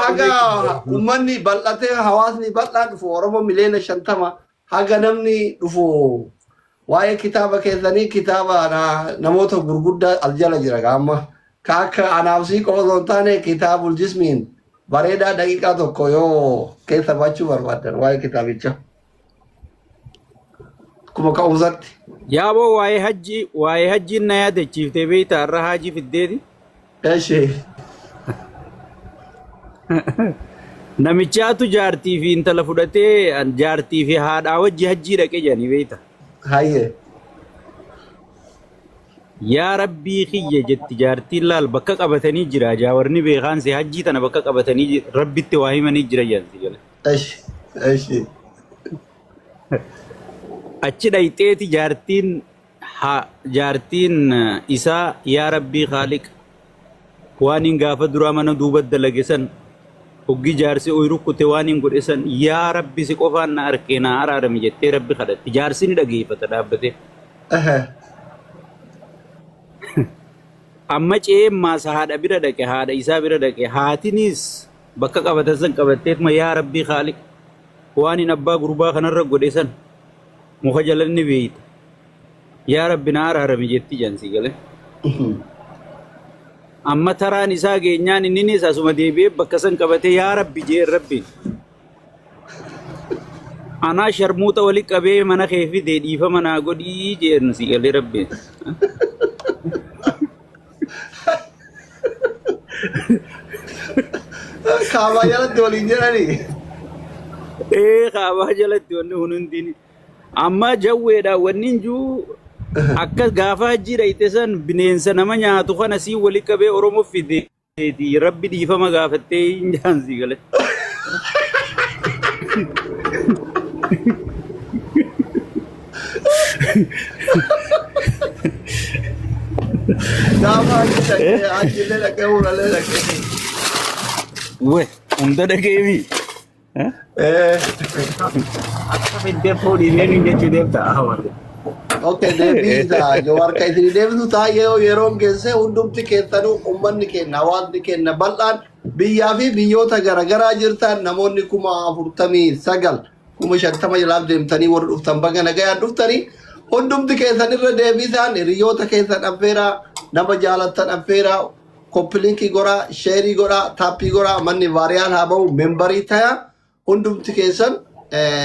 Haga uummanni bal'atee hawaasni bal'aan dhufu, Oromoo miliyoona 50 haga namni dhufu, waa'ee kitaaba keessanii, kitaaba namoota gurguddaa as jala jira amma ka akka anaafsii qofa osoo hin taane, kitaabul jismiin bareedaa daqiiqaa tokko yoo keessa baachuu barbaaddan waa'ee kitaabicha akkuma ka'umsatti. Yaaboo, waa'ee hajjiin na yaadachiiftee beektaa? Har'a haajii fiddeeti. Eshi. Namichaatu jaartii fi intala fudhatee jaartii fi haadhaa wajji hajjii dhaqee jedhanii beekta. Hayyee. Yaa Rabbii kiyya jetti jaartiin, laal bakka qabatanii jira, jaawarni beekaan si hajjii tana bakka qabatanii Rabbitti waa himanii jira jedhan jala. Eshi. Eshi. Achi dhayxeeti jaartiin jaartiin isaa, yaa Rabbii Khaaliq, waan hin gaafa duraa mana duuba dalage san, hoggi jaarsi ooyiruu kute waan hin godhe san, yaa Rabbi si qofaan na arkee na araarami jettee Rabbi kadhatti. Jaarsi ni dhageeffata dhaabbatee. Amma ce'ee maasa haadha bira dhaqe, haadha isaa bira dhaqe. Haatinis bakka qabatan san qabatteetuma, yaa Rabbii Khaaliq, waan hin abbaa gurbaa kanarra godhe san muka jalanni beeyta. Yaa Rabbi na araarami jetti jansi galee. Amma taraan isaa geenyaan inninis asuma deebi'ee bakka san qabatee yaa Rabbi jeen, Rabbiin. Anaa sharmuuxa wali qabee mana kee fidee dhiifama naa godhii jeen si galee Rabbiin. Kaabaa jalatti waliin jedhanii. Ee, kaabaa jalatti wanni kun hundini. Amma jawweedhaan wanni hin jiru, akka gaafa hajjii dhayite san bineensa nama nyaatu kana sii wali qabee Oromoo fideeti Rabbi dhiifama gaafattee hin jaan si galee. Gaafa achi dhaqee achillee dhaqee uuralee dhaqee. We hunda dhaqeefi. Akka fiddee fuudhii eenyuun jechuu deemta? Okay, deebii isaa Jawaar kan isin deebisu taa'ee yeroon geesse. Hundumti keessanuu, uummanni keenya, hawaasni keenya bal'aan biyyaa fi biyyoota garaagaraa jirtan, namoonni 49,000, 50,000 jalaaf deemtanii warri dhuftan, baga nagayaan dhuftanii. Hundumti keessan irra deebisaan hiriyoota keessan affeeraa, nama jaalattan affeeraa, copy link godhaa, share godhaa, tap godhaa, manni viral haa ba'u, member ta'a. Hundumti keessan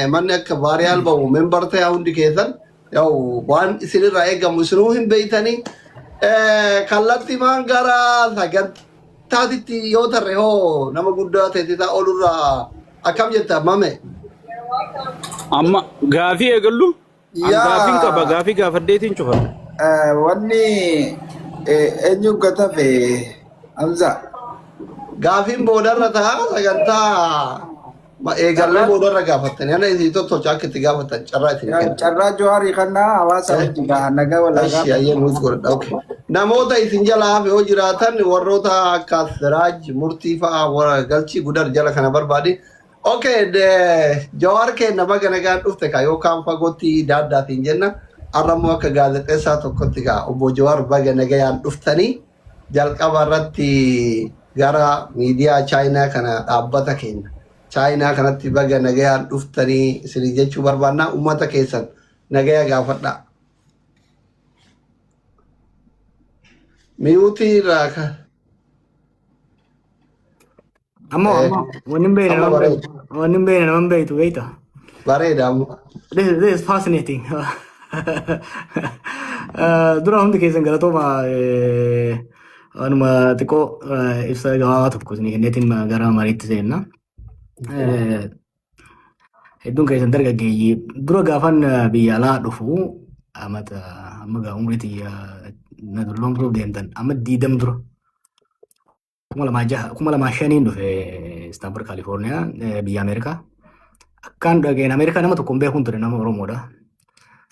manni akka viral ba'u member ta'a. Hundi keessan yaa'u waan isinirraa eegamu isinuu hin beeytanii. Kallattii maan gara sagantaatitti yoo tarre hoo, nama guddaa teessisaa oolurraa akkam jetta, mame? Amma gaafii eegallu. An gaafiin qaba, gaafii gaafadheetiin cufa. Wanni eenyu gatafe, Hamza? Gaafiin boodarra ta'a, sagantaa eegallee boodarra gaafattanii ana isin tottolcha akka itti gaafatan carraa isin kenna. Carraa Jawaarii kannaa hawaasa wajji gaha nagaa walaa Eshi, ayyee nuus godhadha. Okay. Namoota isin jala hafe yoo jiraatan, warroota akka Siraaj Murtii fa'aa warra galchii gudar jala kana barbaade. Okay, Jawaar keenya baga nagaan dhufte ka yookaan fagootti daaddaatiin jenna. Har'a immoo akka gaazexeessaa tokkotti kaa, obbo Jawaar, baga nagayaan dhuftanii. Jalqaba irratti gara miidiyaa Chaayinaa kana, dhaabbata keenya Chaayinaa kanatti baga nagayaan dhuftanii isinii jechuu barbaannaa. Uummata keessan nagaya gaafadhaa. Mute irraa ka. Ammoo ammoo wanni hin beekne Amma nama hin bareeda. beektu. Wanni hin beekne nama hin beektu, beekta. Bareeda amma. This is fascinating. Dura hundi keessan galatooma. Anuma xiqqoo ibsa gabaabaa tokko isinii kenneetiin gara mariitti seenna. Hedduun keessan dargaggeeyyii. Dura gaafan biyya alaa dhufu, amata amma gaa umrii tiyya na dulloomsuuf deemtan, amma 20 dura, 2006, 2005n dhufe Istaanbul, Kaalifoorniyaa, biyya Ameerikaa. Akkaan dhageen Ameerikaa nama tokko hin beekuun ture, nama Oromoodha.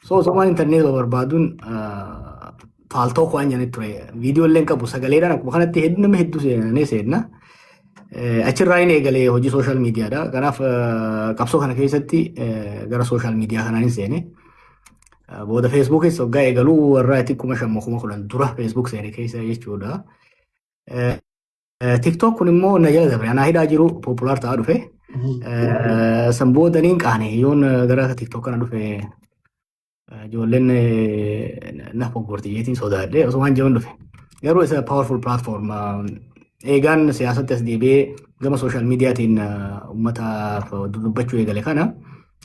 So osomaan intarneeta barbaaduun Paltalk waan jedhanitti ture. Viidiyoo illee hin qabu, sagaleedhaan akkuma kanatti hedduu nama hedduu seenanii seenna. Achirraa hin eegalee hojii social mediadha. Kanaaf qabsoo kana keessatti gara social media kanaan hin seene. Booda Facebookis waggaa eegaluu warra itti 5,000 10,000 dura Facebook seene keessa jechuudha. TikTok kun immoo na jala dabre, anaa hidhaa jiru popular ta'aa dhufe. San boodaniin qaane yoon gara TikTok kana dhufe ijoolleen na foggorti jeetiin sodaadhe osoo waan jiran dhufe. Garuu isa powerful platform, eegaan siyaasatti as deebi'ee gama social mediaatiin uummataaf dubbachuu eegale kana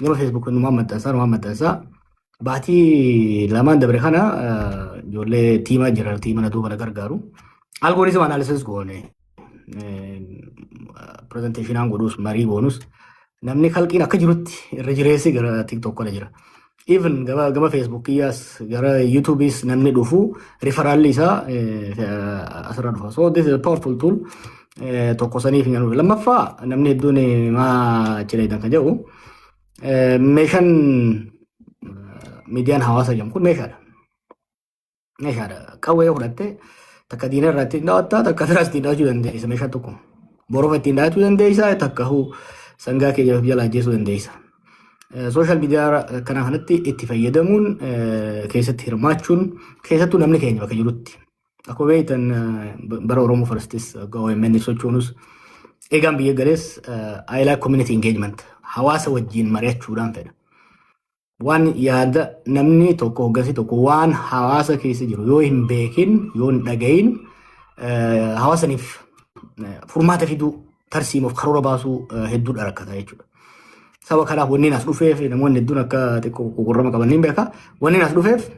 gama Facebook numaan maxxansaa baatii 2n dabre kana ijoollee tiimaa jira, tiima na duuba na gargaaru. Algorithm analysis goone, presentationaan godhus, marii goonus, namni kalqiin akka jirutti irra jireessi gara TikTok kana jira. Even gama Facebookiyyaas gara YouTubeis namni dhufu referralli isaa asirra dhufa. So this is a powerful tool. Tokko saniif hin dhufe. Lammaffaa, namni hedduun maa achi kan jedhu, meeshaan miidiyaan hawaasaa jedhamu kun meeshaadha. Meeshaadha. Qawwee fudhattee takka diina irraa ittiin dhaawattaa, takka firaas ittiin dhaawachuu dandeessa meeshaa tokko. Borofa ittiin dhaawachuu dandeessa, takka huu sangaa kee jala ajjeesuu dandeessa. Social media kana kanatti itti fayyadamuun, keessatti hirmaachuun, keessattuu namni keenya bakka jirutti. Akkuma beektan bara Oromo Firstis OMN sochoonus, eegaan biyya galees, I like community engagement, hawaasa wajjin mari'achuudhaan fedha. Waan yaada namni tokko, hoggansi tokko waan hawaasa keessa jiru yoo hin beekin, yoo hin dhagahin, hawaasaniif furmaata fiduu, tarsiimuuf karoora baasuu hedduudha rakkata jechuudha. Saba kanaaf wanni as dhufeef, namoonni hedduun akka xiqqoo gurrama qaban ni beeka. Wanni as dhufeef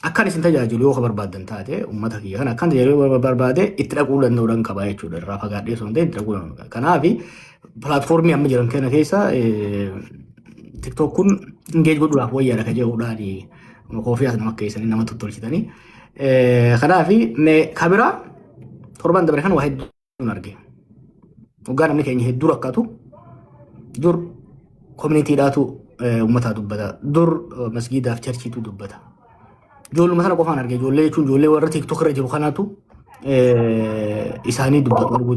akkan isin tajaajilu yoo barbaaddan taate, uummata kiyya kana akkan tajaajilu yoo barbaade, itti dhaquu danda'uudhaan qaba jechuudha. Irraa fagaadhee osoo hin ta'in itti dhaquu danda'u. Kanaaf platformii amma jiran kana keessa TikTok kun engage godhuudhaaf wayyaadha ka jedhuudhaan koofiyaas nama keessanii nama tottolchitanii. Kanaaf kabiraa torban dabre kan waa hedduun arge. Waggaa namni keenya hedduu rakkatu, dur communitydhaatu uummataa dubbata. Dur masgiidaaf churchiitu dubbata. Ijoolluma sana qofaan arge. Ijoollee jechuun ijoollee warra TikTok irra jiru kanaatu isaanii dubbatu arguu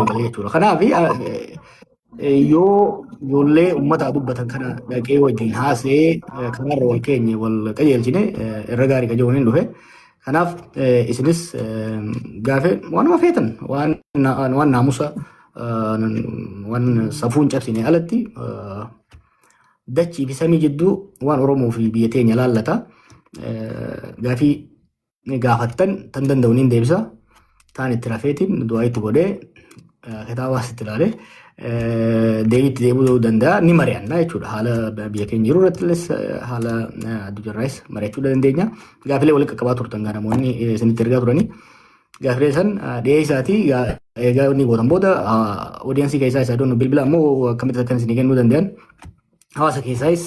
eegalee jechuudha. Kanaaf yoo ijoollee uummataa dubbatan kana dhaqee wajjin haasa'ee kanarra wal keenye wal qajeelchine irra gaarii qajeelchuun hin dhufe. Kanaaf isinis gaafe waanuma feetan, waan naamusa, waan safuun cabsine alatti, dachii fi samii jidduu waan Oromoo fi biyya teenya laallata. Gaafii gaafattan tan danda'u niin deebisa. Taan itti rafeetiin du'aa itti godhee kitaabaas itti ilaalee deebii itti deebi'uu danda'a, ni mari'anna jechuudha. Haala biyya keenya jiru irratti illee, haala addunyaarraas mari'achuu dandeenya. Gaafilee walitti qaqqabaa turtan gaa namoonni isinitti ergaa turanii. Gaafilee san dhiyeessaatii egaa inni gootan booda audience keessaa isaa doon bilbila ammoo akkamitti akkan isinii kennuu danda'an, hawaasa keessaayis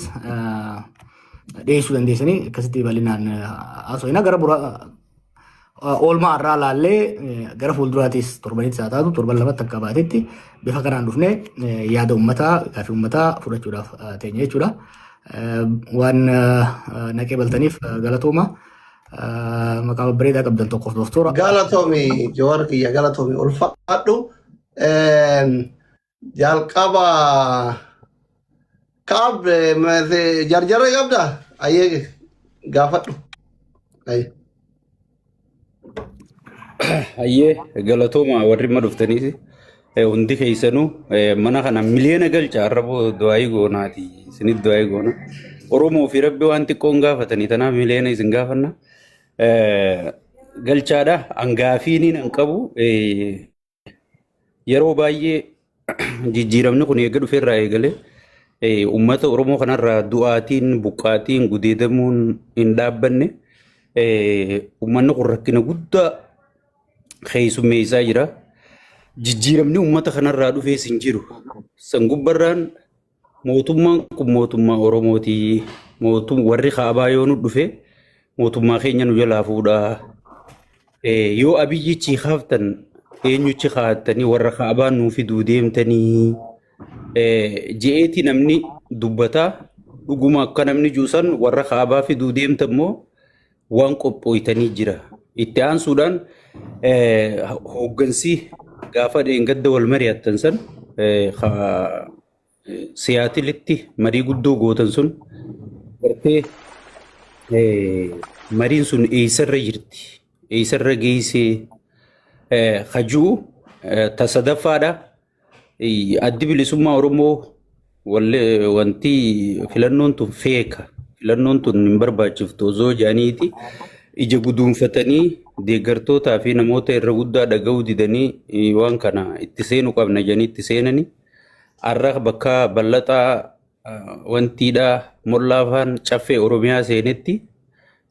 dhiyeessuu dandeessanii, akkasitti bal'inaan haasofina. Gara bura oolmaa irraa laallee gara fuulduraatis torbanitti haa taatu, torban 2tti akka baatetti bifa kanaan dhufnee yaada uummataa, gaafii uummataa fudhachuudhaaf teenya jechuudha. Waan naqee baltaniif galatooma. Maqaa babbareedaa qabdan tokkoof doktora. Galatoomi Jawaar kiyya, galatoomi, ulfaadhu. Jalqaba kaab jarjarra qabda ayyee gaafadhu. Ayyee. Hayyee, galatooma warri amma dhuftaniis hundi keessanuu mana kana miliyoona galcha. Har'a du'aayii goonaati, isinit du'aayii goona. Oromoo fi Rabbi waan xiqqoon gaafatanii, tanaaf miliyoona isin gaafanna. Galchaadha hangaafiiniin hin qabu, yeroo baay'ee jijjiiramni kun eega dhufeerraa eegalee uummata Oromoo kanarraa du'aatiin, buqqaatiin, gudeedamuun hin dhaabbanne. Uummanni kun rakkina guddaa keessummeessaa jira. Jijjiiramni uummata kanarraa dhufees hin jiru. San gubbarraan mootummaan kun mootummaa Oromooti. Mootum warri kaabaa yoo nu dhufe mootummaa keenya nu jalaa fuudhaa. Yoo Abiyyichi kaaftan eenyuchi kaa'attanii warra kaabaa nuu fiduu deemtanii je'eeti namni dubbataa. Dhuguma akka namni juusan warra kaabaa fiduu deemtan immoo waan qophooytanii jira. Itti aansuudhaan hooggansi gaafa dheengadda wal mari'attan san Siyaatilitti marii guddoo gootan sun gartee mariin sun eessarra jirti, eessarra geessee hajuu. Ta sadaffaadha. Addi Bilisummaa Oromoo wanti filannoon tun feeka. Filannoon tun hin barbaachiftu osoo jedhaniiti ija guduunfatanii deeggartootaa fi namoota irra guddaa dhaga'uu didanii waan kana itti seenuu qabna jedhanii itti seenanii har'a bakka bal'axaa wantiidha mollaafaan caffee Oromiyaa seenetti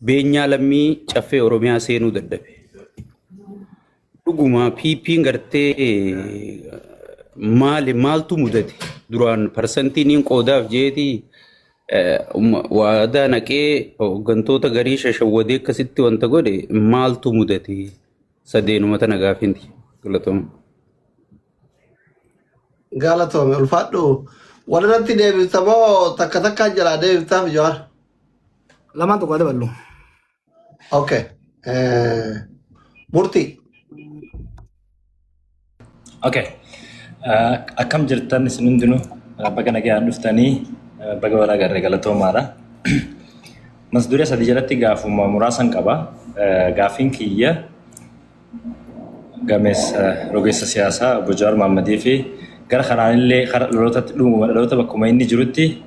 Beenyaa Lammii caffee Oromiyaa seenuu dadhabe. Dhuguma PP'n gartee maali maaltu mudate duraan parsantiin hin qoodaaf jeeti waadaa naqee hooggantoota garii shashawwadee akkasitti wanta godhe maaltu mudate sadeenuma tana gaafinti galatooma. Galatoome, ulfaadhu. Walirratti deebifta moo takka takkaan jalaa deebiftaaf, Jawaar? Lamaan tokko haa daballu. Okay. Murtii. Okay. Akkam jirtan isin hundinuu? Baga nagaan dhuftanii, baga wal agarre, galatoomaadha. Mas duree sadi jalatti gaafuma muraasan qaba. Gaafiin kiyya gameessa rogeessa siyaasaa obbo Jawaar Mohammadii fi gara kanaanillee kara dhalootatti dhuguma dhaloota bakkuma inni jirutti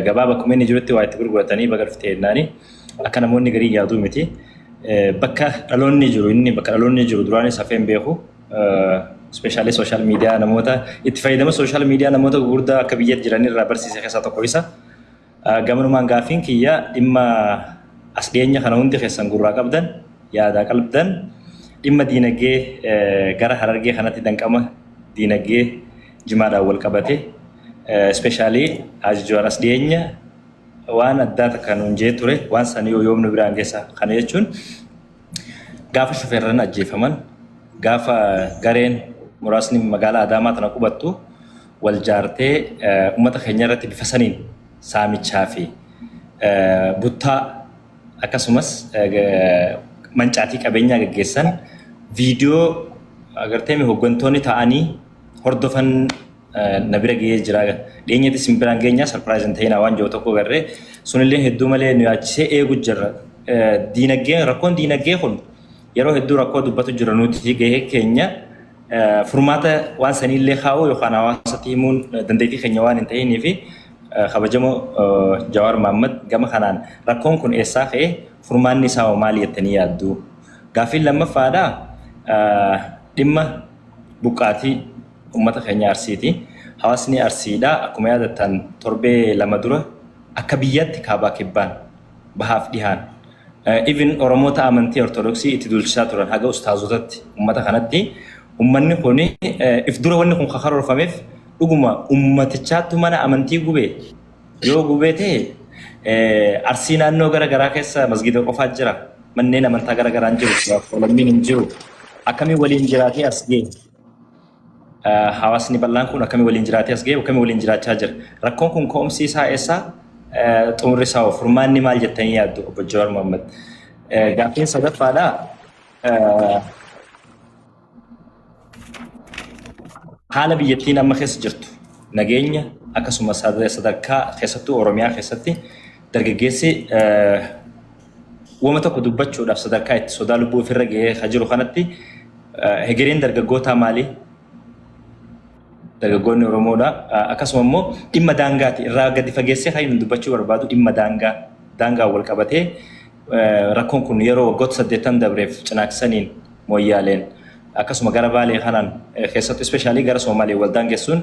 gabaa bakkuma inni jirutti waa itti gurguratanii baga dhufte jennaani akka namoonni garii yaaduu miti. Bakka dhaloonni jiru, inni bakka dhaloonni jiru duraanis hafee hin beeku. Especially social media, namoota itti fayyadama social media namoota gurguddaa akka biyyatti jiran irraa barsiise keessaa tokko isa. Gamanumaan gaaffiin kiyya dhimma as dhiyeenya kana hundi keessan gurraa qabdan, yaadaa qalbdan, dhimma diinagdee gara Harargee kanatti danqama diinagdee jimaadhaan wal qabate, especially Haji Jawaar as dhiyeenya waan addaa takka nuun jee ture, waan san yoo yoomnu biraan geessa. Kana jechuun gaafa shufeerran ajjeefaman, gaafa gareen muraasni magaalaa Adaamaa tana qubattu wal jaartee uummata keenya irratti bifa saniin saamichaa fi buttaa akkasumas mancaatii qabeenyaa gaggeessan, viidiyoo agartee hooggantoonni ta'anii hordofan na bira gahee jira. Dhiyeenyatti isin biraan geenyaa, surprise hin ta'inaa waan jiru tokko garree sunillee hedduu malee nu yaachisee eegu jirra. Diinagdee, rakkoon diinagdee kun yeroo hedduu rakkoo dubbatu jira. Nuti gahee keenya furmaata waan saniillee kaa'uu yookaan hawaasatti himuun dandeettii keenya waan hin ta'inii fi kabajamoo Jawaar Mohammad, gama kanaan rakkoon kun eessaa ka'e, furmaanni isaa hoo maali jettanii yaaddu? Gaaffiin lammaffaadha, dhimma buqqaatii uummata keenya Arsiiti. Hawaasni Arsiidha akkuma yaadattan torbee 2 dura akka biyyaatti kaabaa kibbaan, bahaaf dhihaan, even Oromoota amantii Ortodoksii itti duulchisaa turan haga ustaazotatti uummata kanatti. Uummanni kun if dura wanni kun karoorfameef dhuguma uummatichaattu mana amantii gube. Yoo gubee ta'e, Arsii naannoo gara garaa keessa masgiida qofaa jira, manneen amantaa gara garaan jiru, lammiin hin jiru, akkamiin waliin jiraatee as ga'e? Hawaasni bal'aan kun akkamii waliin jiraatee as ga'e, akkamii waliin jiraachaa jira? Rakkoon kun ka'umsi isaa eessa, xumurri isaa hoo, furmaanni maal jettanii yaaddu, obbo Jawaar Mohammad? Gaaffiin sadaffaadha. Haala biyyattiin amma keessa jirtu, nageenya akkasumas sadarkaa keessattuu Oromiyaa keessatti dargaggeessi wama tokko dubbachuudhaaf sadarkaa itti sodaa lubbuu ofirra gahee kan jiru kanatti, hegereen dargaggootaa maali? Dargaggoonni Oromoodha. Akkasuma immoo dhimma daangaati. Irraa gadi fageessee kan inni dubbachuu barbaadu dhimma daangaa. Daangaan wal qabatee rakkoon kun yeroo waggoota 80 dabreef Cinaaksaniin, Mooyyaaleen, akkasuma gara Baalee kanaan keessattuu especially gara Soomaaliin wal daangessuun,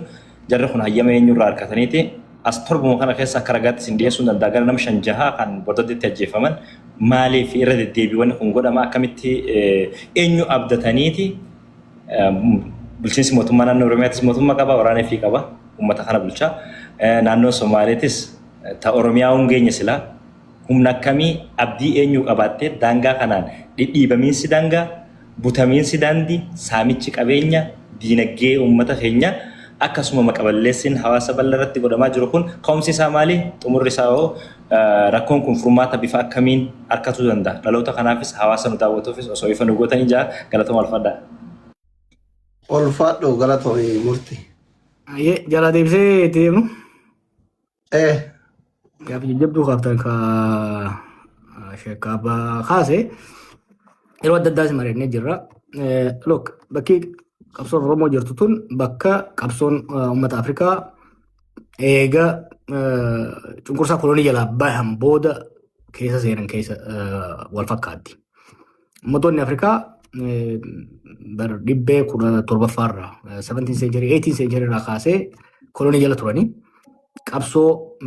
jarri kun hayyama eenyurraa harkataniiti as torbuma kana keessa akka ragaatti isin dhiyeessuu danda'a, gara nama shan jaha kan bordoddeetti ajjeefaman maaliif irra deddeebiiwwan kun godhama, akkamitti, eenyu abdataniiti? Bulchiinsi mootummaa naannoo Oromiyaatis mootummaa qaba, waraana fi qaba, uummata kana bulcha. Naannoon Somaaleetis ta Oromiyaa hungeenya silaa humna akkamii, abdii eenyuu qabaattee daangaa kanaan dhidhiibamiinsi daangaa, butamiinsi daandii, saamichi qabeenya, diinagdee uummata keenya, akkasuma maqaballeessiin hawaasa bal'aa irratti godhamaa jiru kun ka'umsi isaa maali? Xumurri isaa hoo, rakkoon kun furmaata bifa akkamiin argatuu danda'a? Dhaloota kanaafis hawaasa nu daawwatuufis osoo ifa nu gootanii jaa, galatoma, ulfaadhaa. Ulfaadhu, galatoomii, Murtii. Ayyee, jala deebisee itti deemnu. Gaafa jajjabduu kaaftan ka sheekka abbaa kaase yeroo adda addaas mari'annee jirra. Look, bakki Qabsoon Oromoo jirtu tun bakka qabsoon uummata Afrikaa eega cunqursaa kolonii jalaa bahan booda keessa seenan keessa wal fakkaatti. Uummattoonni Afrikaa bara dhibbee 17ffaarraa, 17 century, 18 century irraa kaasee kolonii jala turanii, qabsoo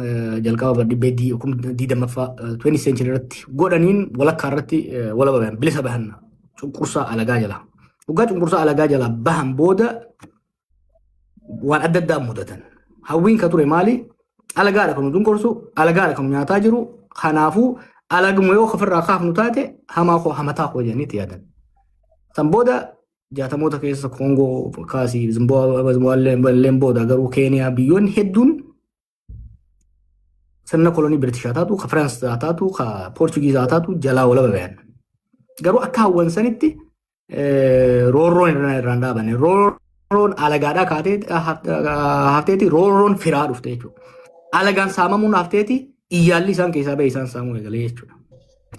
jalqaba bara dhibbee 20ffaa, 20 century irratti godhaniin walakkaa irratti walaba bahan, bilisa bahan cunqursaa alagaa jala. Waggaa cunqursaa alagaa jala bahan booda waan adda addaa mudatan. Hawwiin ka ture maali? Alagaadha kan nu cunqursu, alagaadha kan nu nyaataa jiru. Kanaafuu alaguma yoo ofirraa kaafnu taate hamaa koo hamataa koo jedhanii yaadan. San booda 60moota keessa Koongoo kaasii, Zimbaabuween booda garuu Keeniyaa, biyyoonni hedduun sirna kolonii Biritishaa taatu, ka Firaans taatu, ka Poorchugiizaa taatu jalaa walaba bayan. Garuu akka hawwan sanitti roorroon irraan dhaabanne. Roorroon alagaadhaa kaatee hafteeti roorroon firaa dhufte jechuudha. Alagaan saamamuun hafteeti iyyaalli isaan keessaa ba'e isaan saamuu eegalee jechuudha.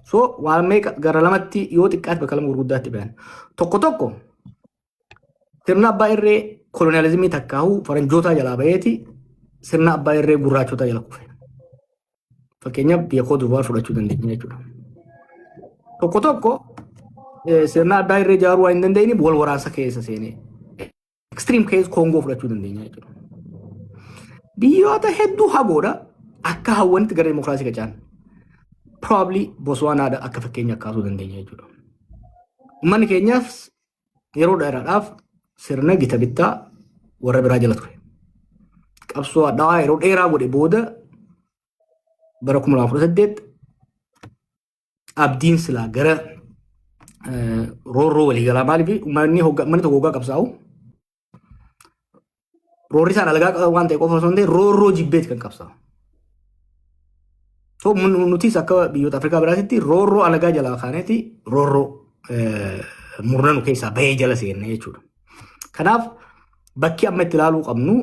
So waan meeqa gara lamatti, yoo xiqqaate bakka lama gurguddaatti bayan. Tokko tokko sirna abbaa irree koloniyaalizimii takkaahuu faranjootaa jalaa baheeti sirna abbaa irree gurraachotaa jala kufe. Fakkeenyaaf biyya Koot Divuwaar fudhachuu dandeenya jechuudha. Tokko tokko sirna abbaa irree ijaaruu waan hin dandeenyeef wal waraansa keessa seenee, extreme case Koongoo fudhachuu dandeenya jechuudha. Biyyoota hedduu hagoodha akka hawwanitti gara dimokiraasii qacaan. Probably Botswanaadha akka fakkeenya kaasuu dandeenya jechuudha. Uummanni keenyaaf yeroo dheeraadhaaf sirna gita bittaa warra biraa jala ture. Qabsoo hadhaawaa yeroo dheeraa godhe booda bara 2018 abdiin silaa gara roorroo waliigalaa, maaliif uummanni tokko hoggaa qabsaa'u roorri isaan alagaa waan ta'e qofa osoo hin ta'in roorroo jibbeeti kan qabsaa'u. So nutis akka biyyoota Afrikaa biraatitti roorroo alagaa jalaa kaaneeti roorroo murna nu keessaa bahee jala seenne jechuudha. Kanaaf bakki amma itti ilaaluu qabnu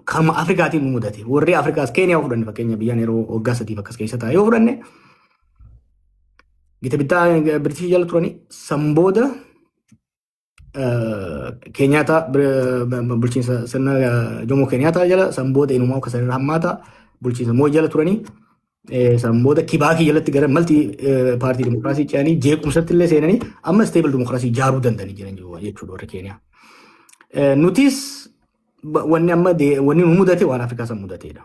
kanuma Afrikaatiin nu mudate. Warri Afrikaas Keeniyaa yoo fudhanne, fakkeenya biyyaan yeroo waggaa 3f akkas keessa taa'e yoo fudhanne, gita bittaa Biritish jala turanii, san booda Keenyaataa bulchiinsa sirna Jomo Keenyaataa jala, san booda inumaa akka sanirra hammaata bulchiinsa Mooyi jala turanii, san booda Kibaakii jalatti gara multi party dimokiraasii ce'anii, jeequmsatti illee seenanii, amma stable dimokiraasii ijaaruu danda'anii jiran jechuudha warri Keeniyaa. Nutis wanni amma wanni nu mudate waan Afrikaa san mudateedha.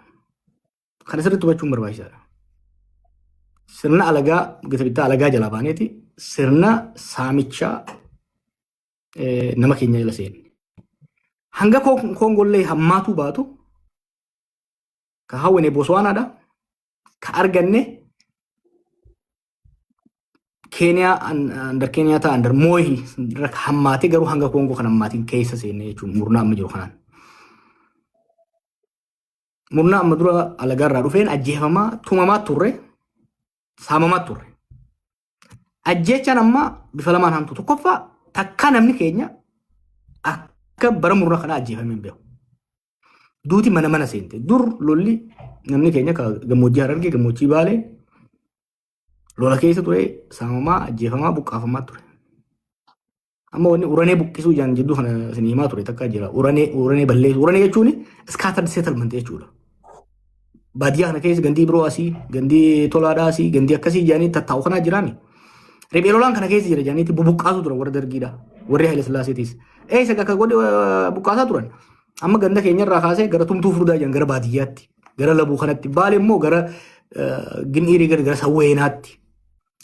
Kana sirriitti hubachuun barbaachisaadha. Sirna alagaa, gita bittaa alagaa jalaa baaneeti sirna saamichaa nama keenya jala seenne. Hanga Koongollee hammaatuu baatu ka hawwine Botswanaadha. Ka arganne Keeniyaa, under Keeniyaa under Mooyi hammaatee, garuu hanga Koongoo kan hammaatiin keessa seenne jechuudha murnaa amma jiru kanaan. Murnaa amma dura alagaarraa dhufeen ajjeefamaa, tumamaa turre, saamamaa turre. Ajjeechaan amma bifa lamaan hamtu. Tokkoffaa, takkaa namni keenya akka bara murnaa kanaa ajjeefamee hin beeku. Duuti mana mana seente. Dur lolli namni keenya gammoojjii Harargee, gammoojjii Baalee lola keessa ture, saamamaa, ajjeefamaa, buqqaafamaa ture. Amma wanni uranee buqqisuu jaan jidduu kana isin himaa ture takka jira. Uranee, uranee balleessu. Uranee jechuun scattered settlement jechuudha. Baadiyyaa kana keessa gandii biroo asii, gandii tolaadhaa asii, gandii akkasii jedhanii tattaa'u kanaa jiraami. Riphee lolaan kana keessa jira jedhaniiti bubuqqaasuu turan warra Dargiidha. Warri Haile Sillaaseetis. Eessa akka godhe buqqaasaa turan. Amma ganda keenyarraa kaasee gara Tumtuu Furdaa jedhan, gara baadiyyaatti, gara Labuu kanatti, Baale immoo gara Gin'iirii, gara Sawweenaatti,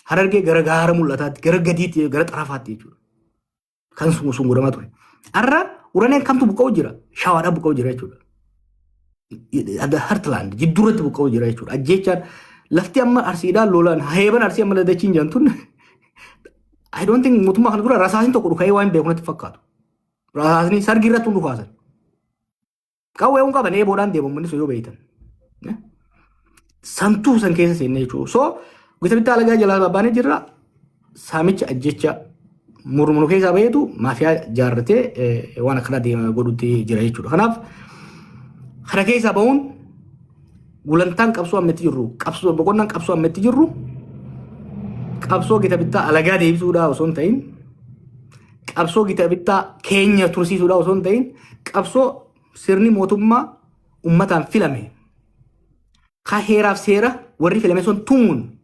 Harargee gara gaara mul'ataatti, gara gadiitti, gara xarafaatti jechuudha. Kan sun godhamaa ture. Har'a uraneen kamtu buqqa'u jira? Shawaadhaan buqqa'u jira jechuudha. Adda Heartland jidduurratti buqqa'u jira jechuudha. Ajjeechaan lafti amma Arsiidhaan lolaan heeban Arsii amma ladachiin jedhan tun, I don't think mootummaa kana dura rasaasni tokko dhuka'ee waan beeku natti fakkaatu. Rasaasni sargii irratti hun dhukaasan. Qawwee hun qaban, eeboodhaan deemu manni sun yoo beeytan. Santuu san keessa seenne jechuudha. So gita bittaa alagaa jalaa babbaanee jirra. Saamicha, ajjecha murmuru keessaa baheetu maafiyaa jaarratee waan akkanaa deema godhutti jira jechuudha. Kanaaf kana keessaa bahuun gulantaan qabsoo amma itti jirru, qabsoo boqonnaan qabsoo amma itti jirru, qabsoo gita bittaa alagaa deebisuudhaa osoo hin ta'in Qabsoo gita bittaa keenya tursiisuudha osoo hin ta'in, qabsoo sirni mootummaa uummataan filame ka heeraaf seera warri filame sun tumuun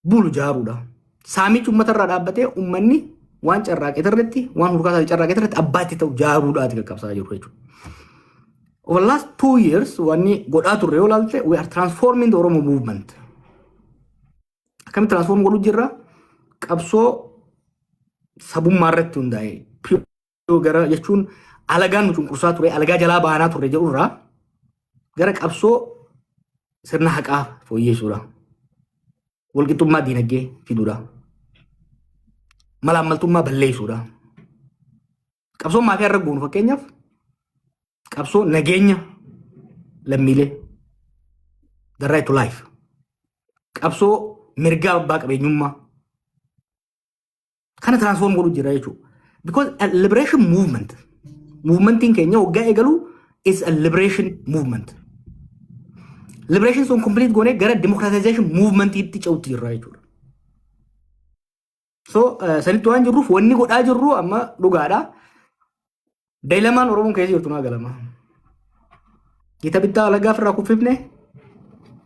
bulu jaaruudha. Saamichi uummatarraa dhaabbatee uummanni waan carraaqee irratti, waan hurkaa carraaqee irratti abbaa itti ta'u jaaruudhaati qaqqabsaa jiru jechuudha. Over the last 2 years wanni godhaa turre yoo ilaalte, we are transforming the Oromo movement. Akkamitti transform godhuu jirra? Qabsoo sabummaa irratti hundaa'e gara jechuun alagaan nu cunqursaa ture, alagaa jalaa baanaa turre jedhurraa gara qabsoo sirna haqaa fooyyessuudha. Walqixxummaa diinagdee fiduudha. Malaammaltummaa balleessuudha. Qabsoon maafiyaa irra goonu, fakkeenyaaf, qabsoo nageenya lammiilee, the right to life, qabsoo mirga abbaa qabeenyummaa kana transform godhu jira jechuudha. Because a liberation movement, movementiin keenya waggaa eegalu is a liberation movement. Liberation sun complete goonee gara democratization movementiitti ce'utti jirra jechuudha. So sanitti waan jirruuf, wanni godhaa jirru amma dhugaadha. Dilemmaan Oromoon keessa jirtu naa galama. Gita bittaa alagaa ofirraa kuffifne,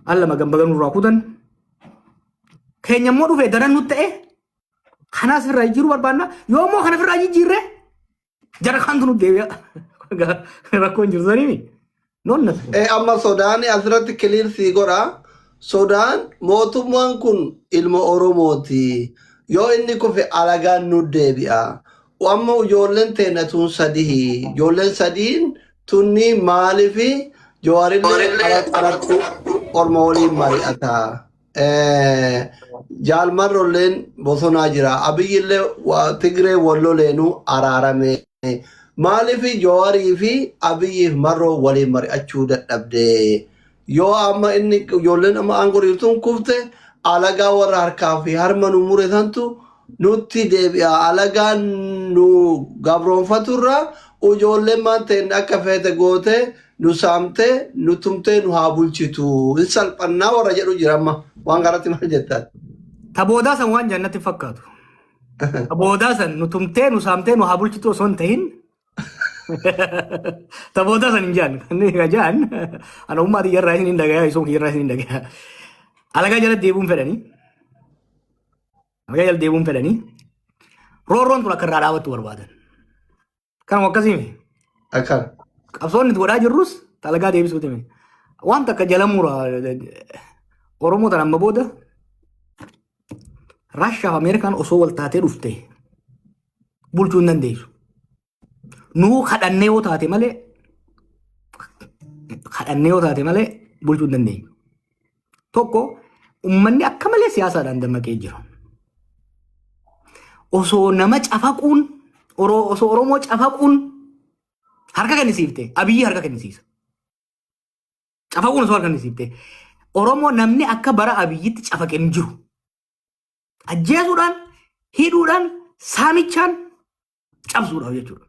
al lama gambaganuu irraa kutan. Keenya immoo dhufee daran nutti ta'e, kanaas irraa jijjiiruu barbaanna. Yoo immoo kana ofirraa jijjiirre, jara kaantu nutti deebi'a. Rakkoon jiru saniimi. Noonna. Amma sodaan asirratti clear sii godha. Sodaan mootummaan kun ilma Oromooti. Yoo inni kufe alagaan nu deebi'a. Amma ijoolleen teenya tun sadii. Ijoolleen sadiin tunni maaliifi Jawaarillee alatti orma waliin mari'ata. Jaalmarrolleen bosonaa jira. Abiyyillee Tigree walloleenuu araarame. Maaliif Jawaarii fi Abiyyiif Marroo waliin mari'achuu dadhabde? Yoo amma inni ijoolleen amma aangoo jirtuun kufte, alagaa warra harkaa fi harma nu mure santu nutti deebi'a. Alagaan nu gabroonfaturra ijoolleen maan ta'in akka feete goote nu saamte, nu tumtee, nu haa bulchitu. Hin salphannaa warra jedhu jira amma. Waan kanatti maal jettan? Ta boodaa san waan jannatti fakkaatu. Ta boodaa san nu tumtee, nu saamtee, nu haa bulchitu osoo hin ta'in, ta boodaa san hin jaan. Kan inni jaan ana ummaa xiyyarraa isin hin dhagayaa, isuun kiyyarraa isin hin dhagayaa. Alagaa jala deebi'uun fedhanii. Alagaa jala deebi'uun fedhanii. Roorroon tun akka irraa dhaabattu barbaadan. Kanuma akkasii. Akkana. Qabsoon nuti godhaa jirrus alagaa deebisuuti miti. Waan takka jala mura, Oromoo tan amma booda Raashaa fi Ameerikaan osoo wal taatee dhufte bulchuu hin dandeessu. Nuu kadhannee yoo taate malee, kadhannee yoo taate malee bulchuu hin dandeenyu. Tokko, uummanni akka malee siyaasaadhaan dammaqee jira. Osoo nama cafaquun, osoo Oromoo cafaquun harka kennisiifte, Abiyyi harka kennisiisa. Cafaquun osoo harka kennisiifte. Oromoo namni akka bara Abiyyitti cafaqee hin jiru. Ajjeesuudhaan, hidhuudhaan, saamichaan cabsuudhaaf jechuudha.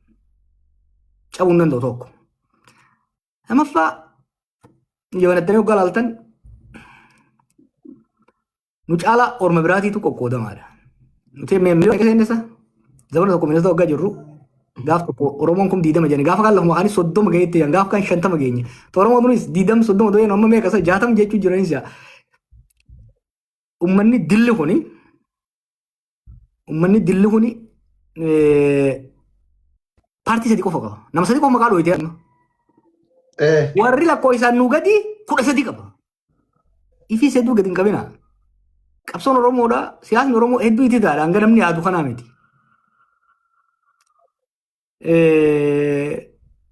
Cabuu hin danda'u tokko. Lamaffaa, jabanattanii hoggaa laaltan, nu caalaa orma biraatiitu qoqqoodamaadha. Nuti miiliyoona keessa zamana tokko ministeera hoggaa jirru, gaaf tokko Oromoon kun 20 jedhani, gaafa kaan lafuma kaanis 30 gaheetti jedhan, gaafa kaan 50 geenye. Oromoon kunis 20 30 ta'ee amma meeqa isa 60 jechuu jiranis yaa. Uummanni dilli kuni paartii sadi qofa qaba. Nama sadi qofa maqaa dhooyitee amma. Warri lakkoo isaan nuu gadi 13 qaba. Ifis hedduu gadi hin qabina. Qabsoon Oromoodha. Siyaasni Oromoo hedduu itti taadha. Hanga namni yaadu kanaa miti.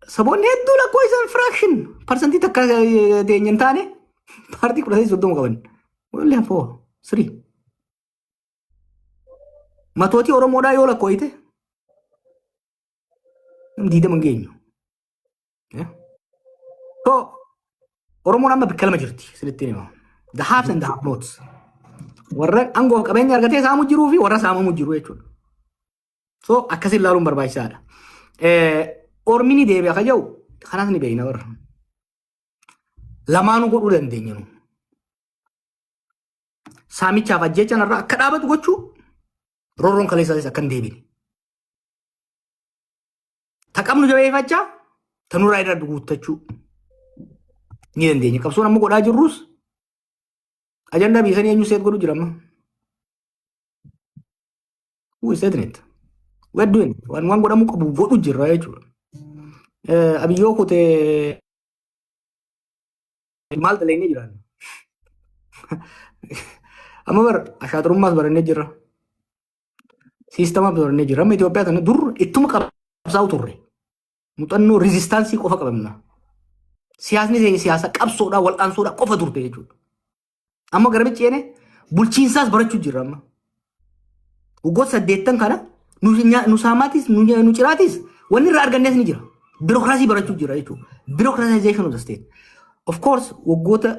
Saboonni hedduu lakkoo isaan fraction parsantii takka teenya hin taane paartii 13 30 qaban. We only have four, three. Matootii Oromoodhaa yoo lakkooyite, 20 hin geenyu. So Oromoon amma bakka lama jirti, sinitti hima. The haves and the have nots. Warra aangoo fi qabeenya argatee saamu jiruu fi warra saamamu jiru jechuudha. So akkasin ilaaluun barbaachisaadha. Ormi ni deebi'a ka jedhu kanaas ni beekna warra. Lamaanuu godhuu dandeenya nu. Saamichaaf ajjechaan irraa akka dhaabatu gochuu. Roorroon kaleessaatis akka hin deebine. Ta qabnu jabeeffachaa, ta nurraa irra guuttachuu ni dandeenya. Qabsoon amma godhaa jirrus ajandaa biyya sanii eenyu set godhu jira amma? Who is setting it? We are doing it. Waan godhamuu qabu godhu jirra jechuudha. Abiyyoo kutee maal dalagnee jiraanna? Amma bar ashaaturummaas barannee jirra. Siistamaas barannee jirra. Amma Itoophiyaa tana dur ittuma qabsaa'u turre. Muuxannoo resistance qofa qabna. Siyaasni keenya siyaasa qabsoodhaa, wal'aansoodhaa qofa turte jechuudha. Amma gara ceene bulchiinsaas barachuu jirra amma. Waggoota 80 kana nu saamaatis, nu ciraatis, wanni irraa argannees ni jira. Birookiraasii barachuu jira jechuudha. Bureaucratization of the state. Of course, waggoota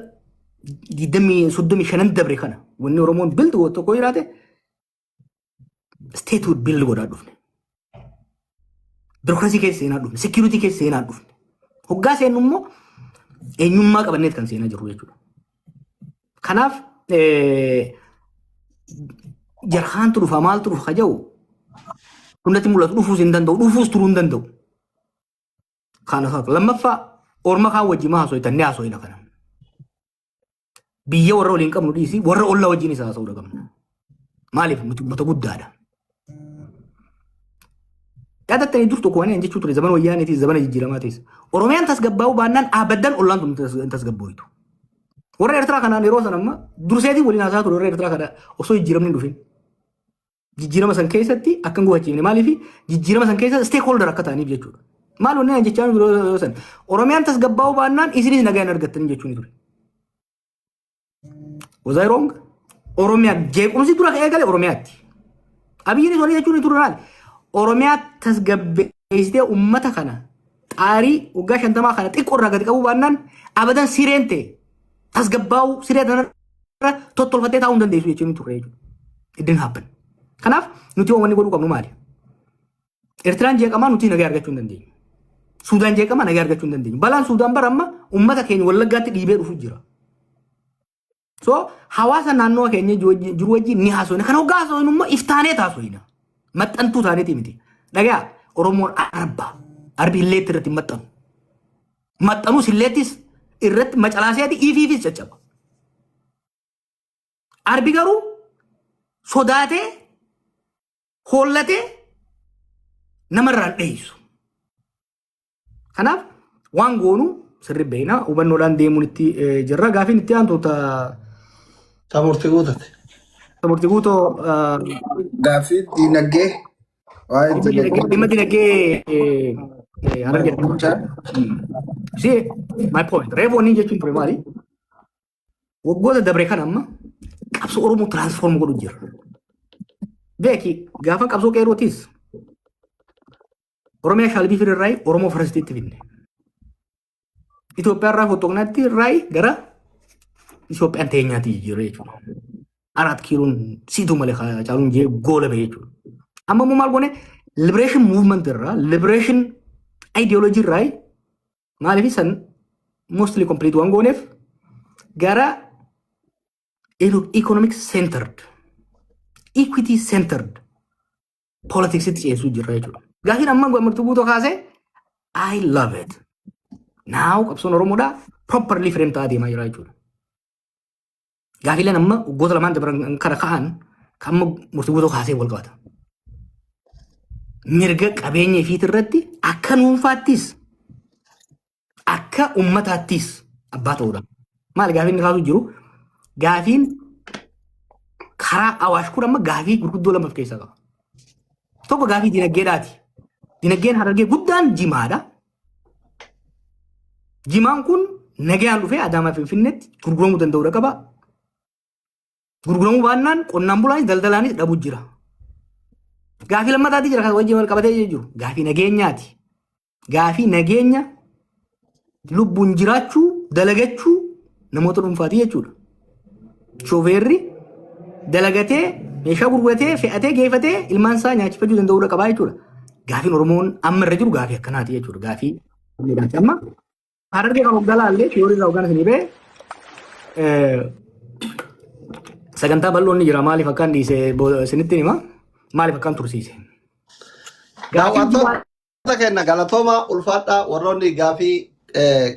35 dabre kana wanni Oromoon build godhu tokko jiraate, statehood build godhaa dhufne. Birookiraasii keessa seenaa dhufne. Security keessa seenaa dhufne. Hoggaa seennu immoo eenyummaa qabanneet kan seenaa jirru jechuudha. Kanaaf jarhaantu dhufa, maaltu dhufa kaja'u hundatti mul'atu, dhufuus hin danda'u, dhufuus turuu hin danda'u. Kana lammaffaa, orma kaan wajjin maa haasoftan? Ni haasofina kana. Biyya warra waliin qabnu dhiisii, warra ollaa wajjin isa haasa'uu qabna. Maaliif? Nuti uummata guddaadha. Yaadattanii, dur tokko waan jechuu ture, zamana wayyaaniitis, zamana jijjiiramaatis. Oromiyaan tasgabbaa'uu baannaan abadan ollaan tun hin tasgabbooytu. Warra Eertiraa kanaan yeroo sana amma durseetiin waliin haasaa ture, warra Eertiraa kana osoo jijjiiramni hin dhufin. Jijjiirama san keessatti akka hin gufachiifne, maaliif, jijjiirama san keessa stakeholder akka ta'aniif jechuudha. Maal wanni ani jechaa jiru yeroo san? Oromiyaan tasgabbaa'uu baannaan isinis nagaa hin argattanii jechuun ture. Was I wrong? Oromiyaan jeequmsi dura eegale Oromiyaatti. Abiyyiinis walii jechuun ture maali? Oromiyaa tasgabbeessitee uummata kana xaarii waggaa 50 kana xiqqoo irraa gadi qabuu baannaan abadan sireen ta'e tasgabbaa'uu, siree kanarra tottolfattee taa'uu hin dandeessu jechuun ture jechuudha. It didn't happen. Kanaaf nuti wanni godhuu qabnu maali? Eertiraan jeeqamaa nuti nagaa argachuu hin dandeenyu. Suudaan jeeqamaa nagaa argachuu hin dandeenyu. Balaan Suudaan bara amma uummata keenya Wallaggaatti dhiibee dhufu jira. So hawaasa naannoo keenya jiru wajjin ni haasofna. Kan hoggaa haasofnu immoo iftaanee haasofna. Maxxantuu taaneeti miti. Dhagaa, Oromoon arba. Arbi illeetti irratti hin maxxanu. Maxxanus illeettis irratti macalaaseeti ifiifis caccaba. Arbi garuu sodaatee hoollatee namarraan dheessu. Kanaaf waan goonu sirri beekna, hubannoodhaan deemuun itti jirra. Gaafiin itti aantu Ta murtii guutate. Murtii guutoo. Gaaffii diinagdee, waa'ee diinagdee. Dhimma dinagdee Harargee. See my point. Reefu wanni jechuun ture maali? Waggoota dabre kana amma qabsoo Oromoo transform godhu jira. Beeki, gaafa qabsoo qeerrootis Oromiyaa shaalbii firirraayi Oromoo firstiitti finne. Itoophiyaa irraa fotoognaatti irraayi gara Itoophiyaan teenyaatti jijjiirre jechuudha. Araat kiiloon siituu malee caaluun jee goola ba'e jechuudha. Amma immoo maal goone? Liberation movement irraa, liberation ideology irraa, maaliif, san mostly complete waan gooneef, gara economic centered, equity centered politics itti ceesuu jirra jechuudha. Gaafiin amma Gammachuu Guutoo kaasee, I love it. Now qabsoon Oromoodhaa properly frame ta'aa deemaa jira jechuudha. Gaafiileen amma waggoota lamaan dabran kana ka'an kan amma Murtii Guutoo kaasee wal qabata. Mirga qabeenya ifiit irratti akka dhuunfaattis akka ummataattis abbaa ta'uudha. Maali gaafiin inni kaasuu jiru? Gaafiin karaa Awaash kun amma gaafii gurguddoo lama of keessaa qaba. Tokko gaafii dinagdeedhaati. Dinagdeen Harargee guddaan jimaadha. Jimaan kun nagaan dhufee Adaamaa Finfinneetti gurguramuu danda'uudha qaba. Gurguramuu baannaan qonnaan bulaanis daldalaanis dhabuu jira. Gaafii lammataati jira kan wajjin wal qabatee jiru. Gaafii nageenyaati. Gaafii nageenya lubbuun jiraachuu, dalagachuu namoota dhuunfaati jechuudha. Shooferri dalagatee, meeshaa gurguratee, fe'atee, geeffatee ilmaan isaa nyaachifachuu danda'uudha qabaa jechuudha. Gaafiin Oromoon amma irra jiru gaafii akkanaati jechuudha. Gaafii amma Harargee kan hoggaa laallee, theory irraa hoggaan isinii ba'e, sagantaa bal'oon ni jira, maaliif akkaan dhiise isinitti hima. Maaliif akkan tursiise? Gaaffiin jimaa Daawwattoota keenya, galatooma, ulfaadhaa. Warroonni gaafii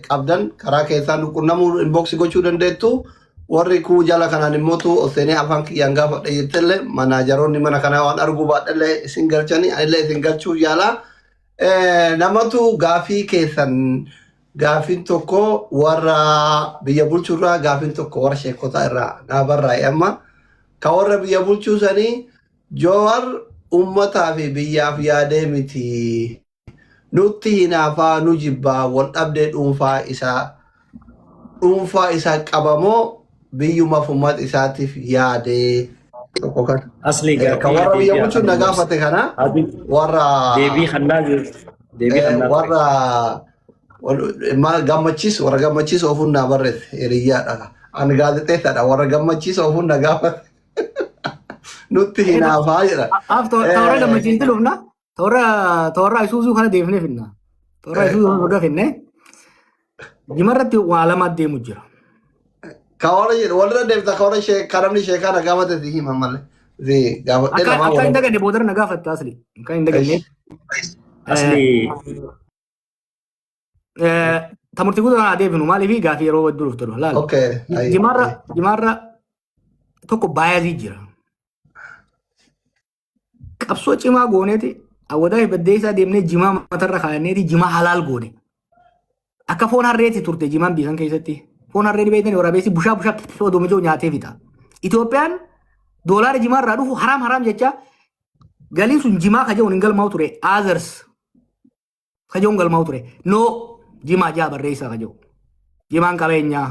qabdan karaa keessaa nu qunnamuu, inbox gochuu dandeettu. Warri kuu jala kanaan immootu oseenee afaan kiyyaan gaafadha jettellee, manaajaroonni mana kanaa waan arguu baadhellee isin galchanii, anillee isin galchuu yaalaa. Namatu gaafii keessan, gaafiin tokko warra biyya bulchurraa, gaafiin tokko warra sheekotaa irraa naa barraa'e. Amma ka warra biyya bulchuu sanii, Joowar ummataa fi biyyaaf yaadee miti. Nutti hinaafaa, nu jibbaa, wal dhabdee dhuunfaa isaa qabamoo biyyumaaf uummata isaatiif yaadee? Tokko kan. Asli Kan gaaffii warra biyya deebii bulchuun na afaan gaafate kana warra deebii kannaa deebii kannaa ture. Warra maal Gammachiis, warra Gammachiis ofuun naa barreesse, hiriyyaadha. Ani gaazexeessaadha, warra Gammachiis ofuun na gaafate. Nutti hinaafaa jedha. Af toora Gammachiisti dhufna. Toora Isuuzuu kana deemnee finna. Toora Isuuzuu kana hordofne finne. Jimarratti waa lama deemu jira. Ka warra jedhu walirra deemta, ka warra ka namni sheekaa na gaafate si hima malee. Si gaafadhee Akka lamaa akka hin wal. daganne boodara na gaafatta, asli. Akka hin daganne. Asli Ta murtii guutuu kana deebinu, maaliif gaafii yeroo hedduu dhuftu laal. Okay. Jimaarra tokko bias jira. Qabsoo cimaa gooneeti, Awwadaa fi Baddeessaa deemnee, jimaa matarra kaa'anneeti, jimaa halaal goone. Akka foon harreeti turte jimaan biyya san keessatti. Foon harree beektan, waraabessi bushaa bushaa odoo mijoo nyaatee fixa. Itoophiyaan doolaara jimaa irraa dhufu haraam haraam jecha, galiin sun jimaa kajaa'uun hin galmaa'u ture. Others kajaa'uun galmaa'u ture. No, jimaa jaa barreessaa kaja'u. Jimaan qabeenyaa.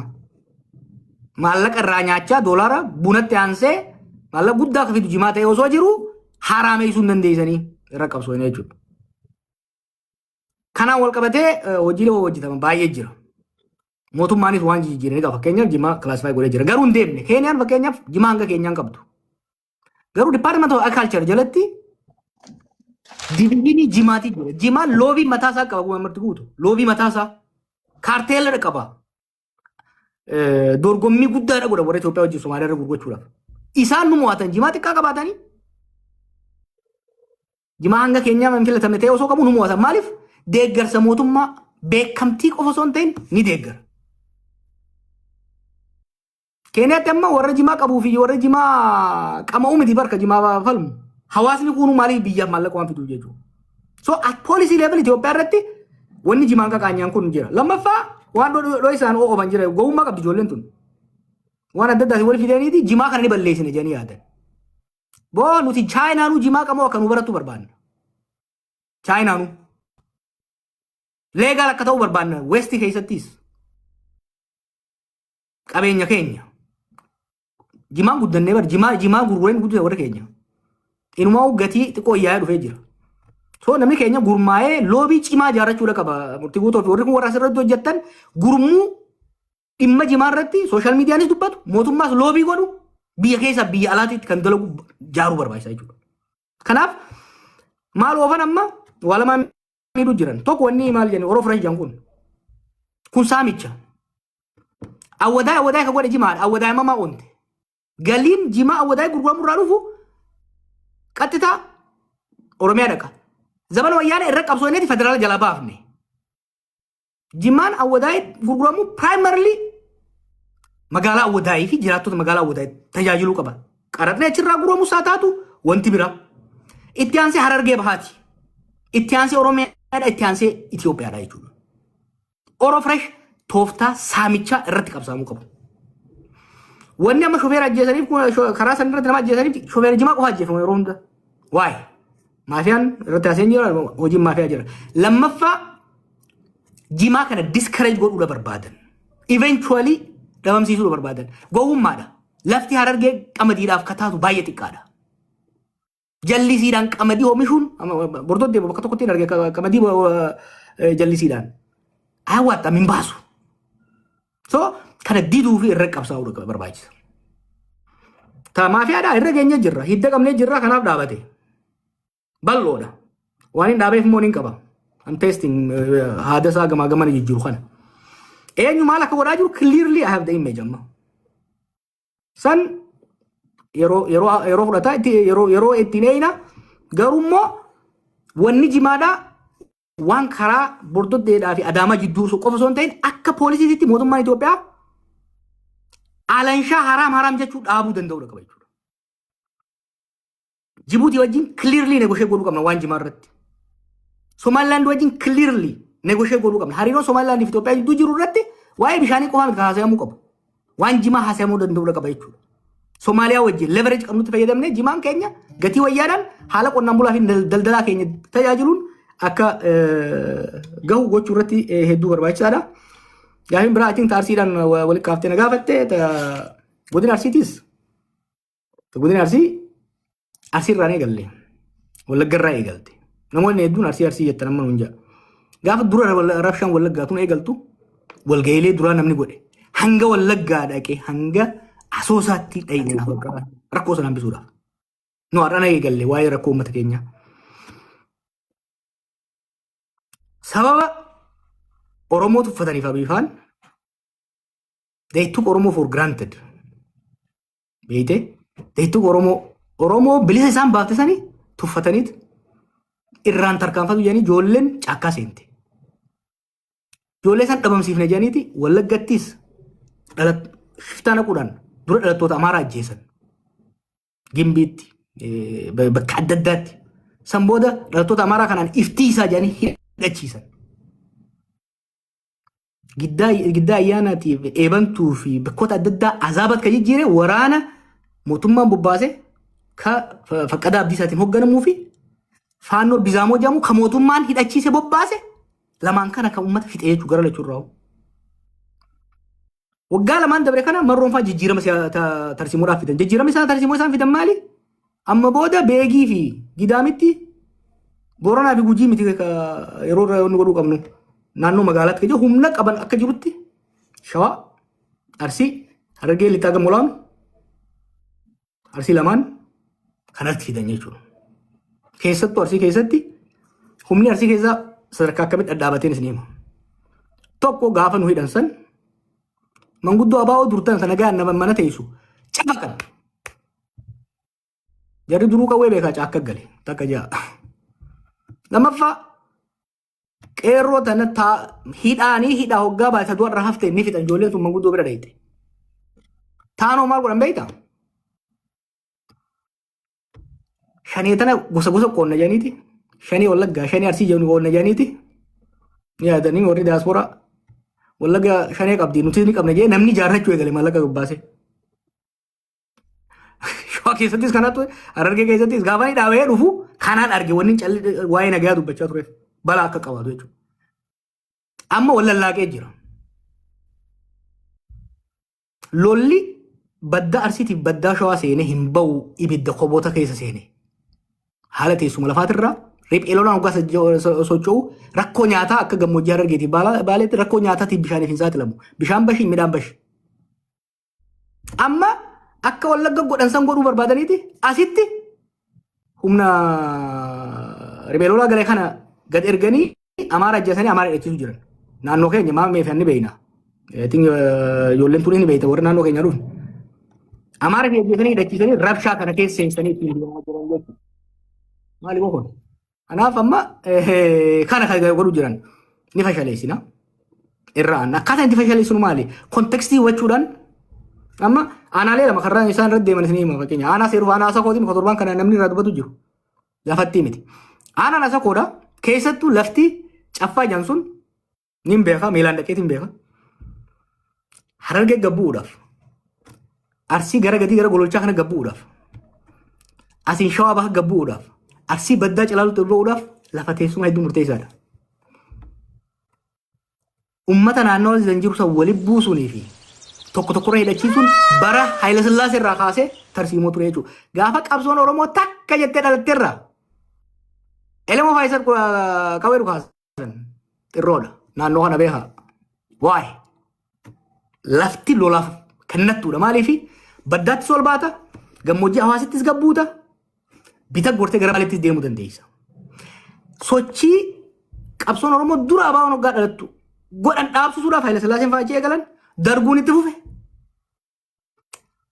Maallaqa irraa nyaachaa, doolaara bunatti aansee maallaqa guddaa akka fidu jimaa ta'e osoo jiru, haraameessuu hin dandeessanii irra qabsoon jechuudha. Kanaan wal qabatee hojiilee hojjetaman baay'ee jira. Mootummaanis waan jijjiiranii qaba. Fakkeenyaaf, jimaa classify godhee jira. Garuu hin deemne. Keeniyaan fakkeenyaaf jimaa hanga keenyaan qabdu. Garuu Department of Agriculture jalatti division jimaatii jira. Jimaan lobby mataasaa qaba, akkuma marti guutu. Lobby mataasaa. Cartel qaba. Dorgommii guddaadha godha warra Itoophiyaa wajjin Somaaliyaa irra gurgurachuudhaaf. Isaan nu mo'atan, jimaa xiqqaa qabaatanii, jimaa hanga keenyaa hin filatamne ta'e osoo qabu nu mo'atan. Maaliif? Deeggarsa mootummaa, beekamtii qofa osoo hin ta'in ni deeggara. Keeniyaatti amma warra jimaa qabuu fi warra jimaa qama'uu miti barka jimaa falmu. Hawaasni kunuu maaliif biyyaaf maallaqa waan fiduuf jechuudha. So at policy level Itoophiyaa irratti wanni jimaan qaqaanyaan kun jira. Lammaffaa, waan dhoo isaan oo'oban jira. Gowwummaa qabdi ijoolleen tun. Waan adda addaatiin wal fidaniiti jimaa kana ni balleessine jedhanii yaadan. Boo, nuti Chaayinaanuu jimaa qamoo akka nu barattu barbaanna. Chaayinaanuu. Legal akka ta'u barbaanna West keessattis. Qabeenya keenya. Jimaan guddannee bar jimaa gurgureen guddate warra keenya. Inumaa gatii xiqqoo yaa'ee dhufee jira. So namni keenya gurmaa'ee lobby cimaa ijaarrachuudha qaba. Murtii guutuu fi warri kun, warra asirratti hojjettan, gurmuu dhimma jimaa irratti social medianis dubbatu, mootummaas lobby godhu, biyya keessa biyya alaatiitti kan dalagu jaaruu barbaachisa jechuudha. Kanaaf maal oofan amma waa lamaan miidhuu jiran. Tokko, wanni maal jennu Oro Fresh jedhan kun saamicha. Awwadaa ka godhe jimaadha. Awwadaa mamaa oonte. Galiin jimaa Awwadaa gurguramu irraa dhufu qaxxitaa Oromiyaa dhaqa. Zamana Wayyaanee irra qabsooneeti federaala jalaa baafne. Jimaan Awwadaa gurguramu primarily magaalaa Awwadaayii fi jiraattota magaalaa Awwadaayii tajaajiluu qaba. Qaraxni achirraa gurguramus haa taatu wanti biraa. Itti aansee Harargee Bahaati. Itti aansee Oromiyaadha. Itti aansee Itoophiyaadha jechuudha. Oro Fresh tooftaa saamichaa irratti qabsaamuu qabu. Wanni amma shofeera ajjeesaniif, karaa san irratti nama ajjeesaniif, shofeera jimaa qofa ajjeefamu yeroo hunda. Waa'ee maafiyaan irratti haaseen jira, hojiin maafiyaa jira. Lammaffaa, jimaa kana discourage godhuudha barbaadan. Eventually dhabamsiisuudha barbaadan. Gowwummaadha. Lafti Harargee qamadiidhaaf kataatu baay'ee xiqqaadha. Jallisiidhaan qamadii oomishuun bordoddee bakka tokkotti hin arge qamadii jallisiidhaan. Hawaata hin baasu. So kana diduu fi irra qabsaa'uu barbaachisa. Ta maafiyaadhaa irra geenye jirra. Hidda qabnee jirra, kanaaf dhaabate. Bal'oodha. Waan hin dhaabeef immoo ni qaba. I'm testing haada isaa gamaa gamana jijjiiru kana. Eenyu maal akka godhaa jiru clearly I have the image amma. San yeroo fudhataa itti yeroo ittiin eeyina. Garuu immoo wanni jimaadhaa waan karaa Bordoddeedhaa fi Adaamaa jidduu qofa osoo hin ta'in akka poolisiitti mootummaan Itoophiyaa alanshaa haraam haraam jechuu dhaabuu danda'udha qaba jechuudha. Jibuutii wajjin clearly negotiate godhuu qabna waan jimaa irratti. Somaliland wajjin clearly negotiate godhuu qabna. Hariiroo Somaliland fi Itoophiyaa jidduu jiru irratti waa'ee bishaanii qofaa miti kan haasa'amuu qabu. Waan jimaa haasa'amuu danda'udha qaba jechuudha. Somaaliyaa wajjin leverage qabnutti fayyadamnee jimaan keenya gatii wayyaadhaan haala qonnaan bulaa fi daldalaa keenya tajaajiluun akka gahu gochuu irratti hedduu barbaachisaadha. Gaafiin biraa atiin Arsiidhaan walitti kaaftee na gaafatte. Godina Arsiitis, godina Arsii, Arsii irraan eegalle, Wallagga irraa eegalte. Namoonni hedduun Arsii Arsii jettan amma nuun jedha. Gaafa dura rabshaan Wallaggaa tun eegaltu, walga'iilee duraa namni godhe hanga Wallaggaa dhaqee hanga Asoosaatti dhayine rakkoo sana hambisuudhaaf. Nu har'ana eegalle waa'ee rakkoo uummata keenyaa. Sababa Oromoo tuffataniif Abiifaan, they took Oromoo for granted. Beeyte, they took Oromoo, Oromoo bilisa isaan baafte sanii tuffataniit irraan tarkaanfatu jedhanii ijoolleen caakkaa seente. Ijoollee isaan dhabamsiifne jedhaniiti Wallaggattis shiftaa naquudhaan dura dhalattoota Amaaraa ajjeesan. Gimbiitti, bakka adda addaatti. San booda dhalattoota Amaaraa kanaan iftiisaa jedhanii hidhachiisan. Giddaa Ayyaanaatiif, Eebantuu fi bakkoota adda addaa azaabat kan jijjiire waraana mootummaan bobbaase ka Faqqadaa Abdiisaatiin hoogganamuu fi Faannoo Bizaamoo jedhamu ka mootummaan hidhachiise bobbaase lamaan kana kan uummata fixee jechuu gara lachuurraa. Waggaa 2n dabre kana marroon fa'aa jijjiirama tarsiimoodhaaf fidan. Jijjiirama isaan tarsiimoo isaan fidan maali? Amma booda Beegii fi Gidaamitti, Booranaa fi Gujii miti yeroo irra inni godhuu qabnu. Naannoo magaalaatti kan jiru humna qaban akka jirutti Shawaa, Arsii, Harargee Lixaa gama olaanu, Arsii lamaan kanatti fidan jechuudha. Keessattuu Arsii keessatti humni Arsii keessaa sadarkaa akkamitti dhadhaabateen isin hima. Tokko, gaafa nu hidhan san manguddoo abaa'oo durtan sana gahan nama mana teessu cafaqan. Jarri duruu qawwee beekaa caakka gale takka ja'a. Lammaffaa, qeerroo tana hidhaanii hidhaa hoggaa baay'ata du'a irraa hafte ni fixan, ijoolleen sun manguddoo bira dhayite. Taanoo maal godhan beektaa? Shanee tana gosa gosa qoonna jedhaniiti. Shanee Wallaggaa, shanee Arsii jedhu qoonna jedhaniiti. Ni yaadanii warri diyaasporaa Wallagga shanee qabdi, nuti ni qabna jedhee namni ijaarrachuu eegale maallaqa gabbaasee. Shawaa keessattis kanatu, Harargee keessattis gaafa inni dhaabee dhufu kanaan arge. Wanni calli waa'ee nagayaa dubbachaa tureef balaa akka qabaatu jechuudha. Amma wal lallaaqee jira. Lolli baddaa Arsiitiif baddaa Shawaa seenee hin ba'u, ibidda koboota keessa seene. Haala teessuma lafaatirraa riphee lolaan hoggaa socho'u rakkoo nyaataa akka gammoojjii Harargeetiif Baaleetti rakkoo nyaataatiif bishaaniif hin saaxilamu. Bishaan bashi, midhaan bashi. Amma akka Wallagga godhan san godhuu barbaadaniiti asitti humna riphee lolaa galee kana gad erganii Amaara ajjeesanii Amaara hidhachiisu jiran. Naannoo keenya maal meeshaa ni beekna. Ijoolleen tun ni beekta, warri naannoo keenya dhufne. Amaara ajjeesanii hidhachiisanii rabshaa kana keessa seensanii ittiin deemaa jiran jechuudha. Maali kun? Kanaaf amma kana kan godhu jiran ni fashaleessina. Irraa akkaataa itti fashaleessinu maali? Context hubachuudhaan amma aanaalee lama karraa isaan irra deeman isin hima. Fakkeenya aanaa Seeruu, aanaa Asakootiin torbaan kana namni irraa dubbatu jiru. Lafatti miti. Aanaan Asakoodha. Keessattuu lafti Caffaa jedhan sun ni beeka, miilaan dhaqeetiin beeka. Harargee gabbu'uudhaaf. Arsii gara gadii gara Gololchaa kana gabbu'uudhaaf. Asiin Shawaa Baha gabbu'uudhaaf. Arsii baddaa Cilaalutti ol ba'uudhaaf lafa teessuma hedduu murteessaadha. Uummata naannoo san jiru san walitti buusuunii fi tokko tokkorra hidhachiisuun bara Haayila Sillaasee irraa kaasee tarsiimoo ture jechuudha. Gaafa qabsoon Oromoo takka jettee dhalatteerraa Elemoo Faayisar qawwee dhukaasan xirroodha. Naannoo kana beekaa. Waa'ee lafti lolaaf kennattuudha. Maaliif? Baddaattis ol baata, gammoojjii Hawaasittis gabbuuta, bita gortee gara Baaleettis deemuu dandeessa. Sochii qabsoon Oromoo dura abaa'oon hoggaa dhalattu godhan dhaabsisuudhaaf Haayila Sillaaseen fa'aa achi eegalan, darguun itti fufe.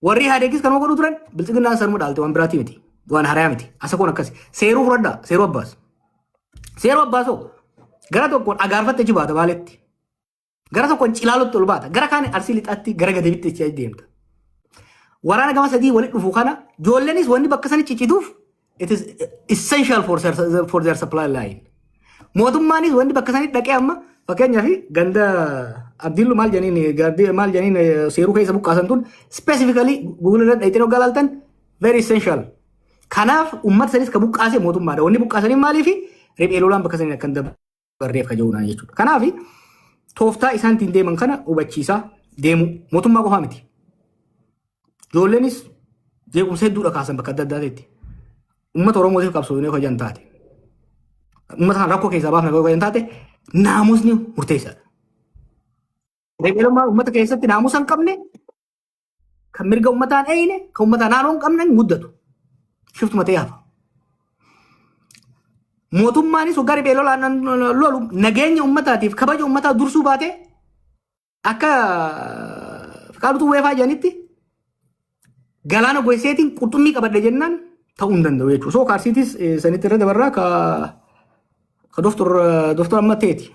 Warri Ihaadeegis kanuma godhuu turan, Biltsiginnaan sanuma dhaalte, waan biraatii miti. Waan haaraa miti. Asakoon akkasi. Seeruu fudhadhaa. Seeruu Abbaas. Seeruu Abbaasoo gara tokkoon Agaarfatte achi baata Baaletti. Gara tokkoon Cilaalotti ol baata. Gara kaan Arsii Lixaatti gara Gadabitti achi deemta. Waraana gama sadii walitti dhufu kana ijoolleenis wanni bakka sani ciccituuf it is essential for their supply line. Mootummaanis wanni bakka sanii dhaqee amma fakkeenyaaf ganda Abdiillu maal jedhaniin, gardii maal jedhaniin, Seeruu keessa buqqaasan tun specifically Google irra dhayitee hoggaa ilaaltan very essential. Kanaaf uummata sanis ka buqqaase mootummaadha. Wanni buqqaasanii maaliifi riphee lolaan bakka sanii akka hin dabarreef ka jiruudhaan jechuudha. Kanaaf tooftaa isaan ittiin deeman kana hubachiisaa deemu mootummaa qofaa miti. Ijoolleenis jeequmsa hedduudha kaasan bakka adda addaatitti. Uummata Oromootiif qabsoo yoo hojjan taate, uummata kana rakkoo keessaa baafna yoo hojjan taate, naamusni murteessaadha. Riphee lolaa uummata keessatti naamusa hin qabne, kan mirga uummataan eeyine, kan uummataa naannoo hin qabne hin guddatu. Shiftuma ta'ee hafa. Mootummaanis waggaa riphee lolaan lolu nageenya uummataatiif kabaja uummataa dursuu baate, akka Fiqaadutu weefaa jedhanitti galaana goseetiin qurxummii qabadhe jennaan ta'uu hin danda'u jechuudha. So kaarsiitis sanitti irra dabarraa ka doftor amma ta'eeti.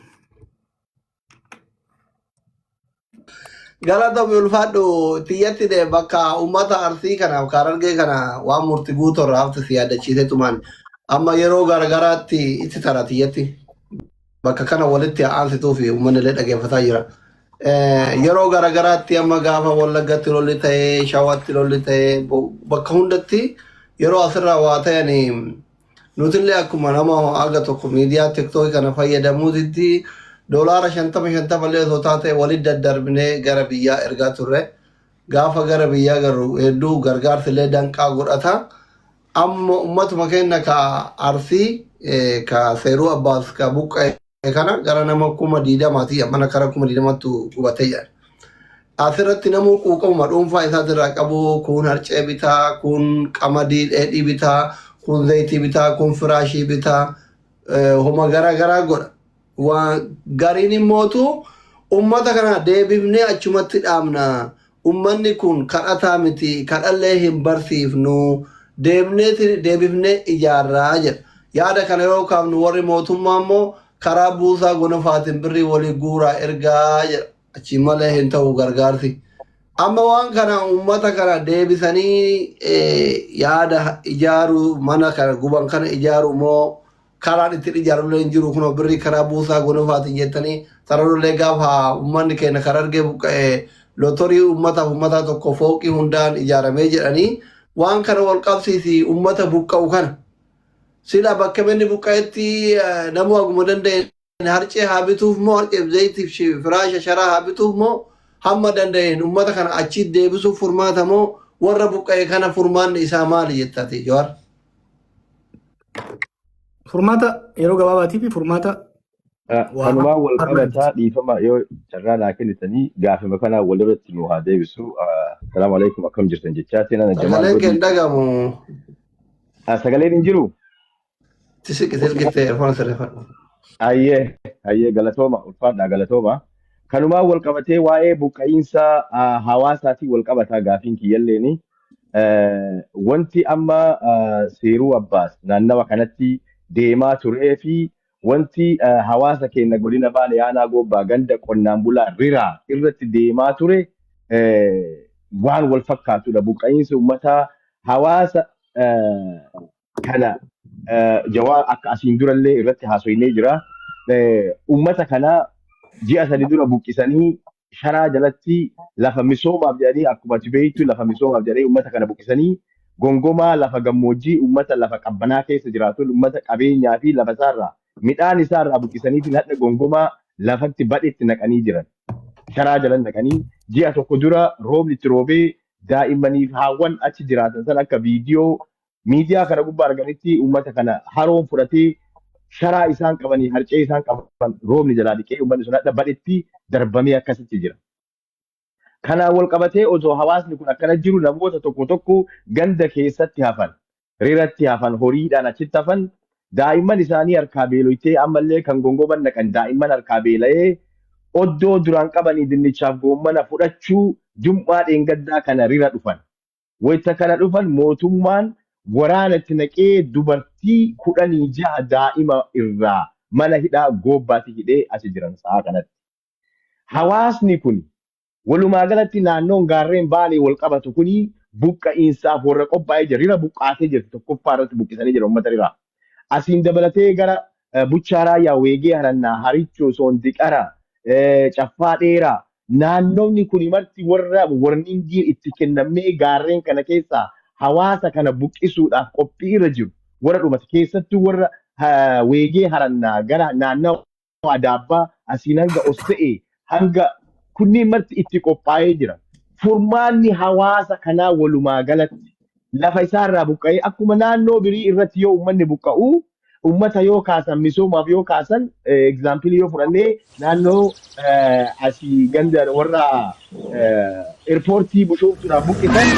Galatoomi, ulfaadhu. Tiyyatti de bakka uummata Arsii kanaaf Harargee kana waan murti guutuu irraa hafte si yaadachiisee tumaan amma yeroo garagaraatti itti tara tiyyatti bakka kana walitti aansituu fi uummanni illee dhaggeeffataa jira. Yeroo garagaraatti amma gaafa Wallaggatti lolli ta'ee, Shawatti lolli ta'ee, bakka hundatti yeroo asirraa waa ta'an nutillee akkuma nama aga tokko miidiyaa TikTokii kana fayyadamuutitti doolaara 50 50 illee osoo taate walitti daddarbinee gara biyyaa ergaa turre. Gaafa gara biyyaa garuu hedduu gargaarsi illee danqaa godhata. Amma ummatuma keenya ka Arsii, ka Seeruu Abbaas ka buqqa'e kana gara nama 20,000ti, mana kara 20,000ttu gubatee jira. Asirratti namuu quuqamuma dhuunfaa isaatirraa qabu, kun harcee bitaa, kun qamadii dheedhii bitaa, kun zayitii bitaa, kun firaashii bitaa, homa garaa garaa godha. Waan gariin immootu ummata kana deebifnee achumatti dhaabna. Ummanni kun kadhataa miti, kadhallee hin barsiifnu, deemnee deebifnee ijaarraa jedha. Yaada kana yoo kaafnu warri mootummaa immoo karaa buusaa gonofaatiin birrii walii guuraa ergaa jedha. Achi malee hin ta'u gargaarsi. Amma waan kana uummata kana deebisanii yaada ijaaruu, mana kana guban kana ijaaru moo karaan ittiin ijaarullee hin jiru, kunoo birrii karaa buusaa gonofaatiin jettanii sararullee gaafa uummanni keenya karaa argee buqqa'e lotorii uummataaf uummataa tokko fooqii hundaan ijaaramee jedhanii waan kana wal qabsiisi uummata buqqa'u kana. Sila bakka inni buqqa'etti namuu haguma danda'e harcee haa bituuf moo, harceef zayitiif firaasha sharaa haa bituuf moo, hamma danda'een uummata kana achi deebisuuf furmaata moo, warra buqqa'e kana furmaanni isaa maali jettati, Jawaar? Furmaata yeroo gabaabaatii fi furmaata Kanumaan wal qabataa, dhiifama yoo carraa naa kennitanii, gaafima kanaa walirratti nu haa deebisu. Salaamu alaikum, akkam jirtan jechaati nana Jamaal Sagaleen kee hin Godii. dhagamu. Sagaleen hin jiru? Tisiqi silkitti earphone sirreeffadhu. Ayyee, galatooma, ulfaadhaa, galatooma. Kanumaan wal qabatee waa'ee buqqa'iinsa hawaasaatiin wal qabataa gaafiin kiyyalleeni. Wanti amma Seeruu Abbaas naannawa kanatti deemaa turee fi wanti hawaasa keenya godina Baalee aanaa Gobbaa ganda qonnaan bulaa Riraa irratti deemaa ture waan wal fakkaatudha. Buqqa'iinsi uummataa hawaasa kana Jawaar akka asiin durallee irratti haasofnee jira. Uummata kana ji'a 3 dura buqqisanii sharaa jalatti lafa misoomaaf jedhanii, akkuma ati beektu, lafa misoomaaf jedhanii uummata kana buqqisanii gongomaa lafa gammoojjii, uummata lafa qabbanaa keessa jiraatu, uummata qabeenyaa fi lafa isaarraa midhaan isaarraa buqqisaniitiin hadha gongomaa lafatti badhetti naqanii jiran. Sharaa jala naqanii ji'a 1 dura roobni itti roobee daa'immanii fi haawwan achi jiraatan san akka viidiyoo miidiyaa kana gubbaa arganitti uummata kana haroon fudhatee sharaa isaan qabanii harcee isaan qaban roobni jalaa dhiqee uummanni sun hadha badhetti darbamee akkasitti jira. Kanaan wal qabatee osoo hawaasni kun akkana jiru, namoota tokko tokko ganda keessatti hafan, Riratti hafan, horiidhaan achitti hafan, daa'imman isaanii harkaa beeloytee, ammallee kan gongoman naqan daa'imman harkaa beela'ee oddoo duraan qabanii dinnichaaf goommana fudhachuu Jum'aa dheengaddaa kana Rira dhufan. Wayta kana dhufan mootummaan Waraana itti naqee dubartii 16 daa'ima irraa mana hidhaa Goobbaatti hidhee achi jiran sa'a kanatti. Hawaasni kun walumaa galatti naannoon gaarreen Baalee wal qabatu kuni buqqa'iinsaaf warra qophaa'ee jira. Rira buqqaatee jirti, tokkoffaa irratti buqqisanii jira uummata Riraa. Asiin dabalatee gara Buchaa Raayyaa, Weegee Harannaa, Harichoo, Soondiqara, Caffaa Dheeraa, naannoonni kun marti warra warningiin itti kennamee gaarreen kana keessaa hawaasa kana buqqisuudhaaf qophii irra jiru warra dhumate, keessattuu warra Weegee Harannaa gara naannawa Adaabbaa asiin hanga Osse'ee hanga kunniin marti itti qophaa'ee jira. Furmaanni hawaasa kanaa walumaa galatti lafa isaarraa buqqa'ee akkuma naannoo birii irratti yoo uummanni buqqa'u, uummata yoo kaasan, misoomaaf yoo kaasan, example yoo fudhannee naannoo asii ganda warra eerpoortii Bushooftuudhaaf buqqisan,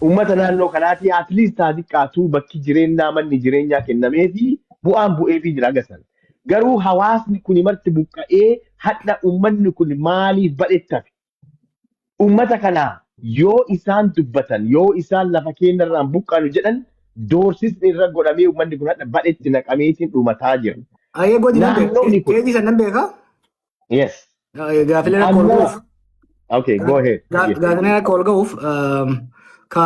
uummata naannoo kanaatii at least haa xiqqaatu bakki jireenyaa, manni jireenyaa kennameefi bu'aan bu'eefii jira agasan. Garuu hawaasni kun marti buqqa'ee hadha uummanni kun maaliif badhettafe? Uummata kana yoo isaan dubbatan, yoo isaan lafa keenyarraan buqqaanu jedhan, doorsisni irra godhamee uummanni kun hadha badhetti naqameetiin dhumataa jira. Ayyee godhi nan beeka. Naannoonni kun Keetii san nan beeka. Yes. Gaafileen akka ol ga'uuf. Okay, go ahead. Gaafileen akka ol ga'uuf ka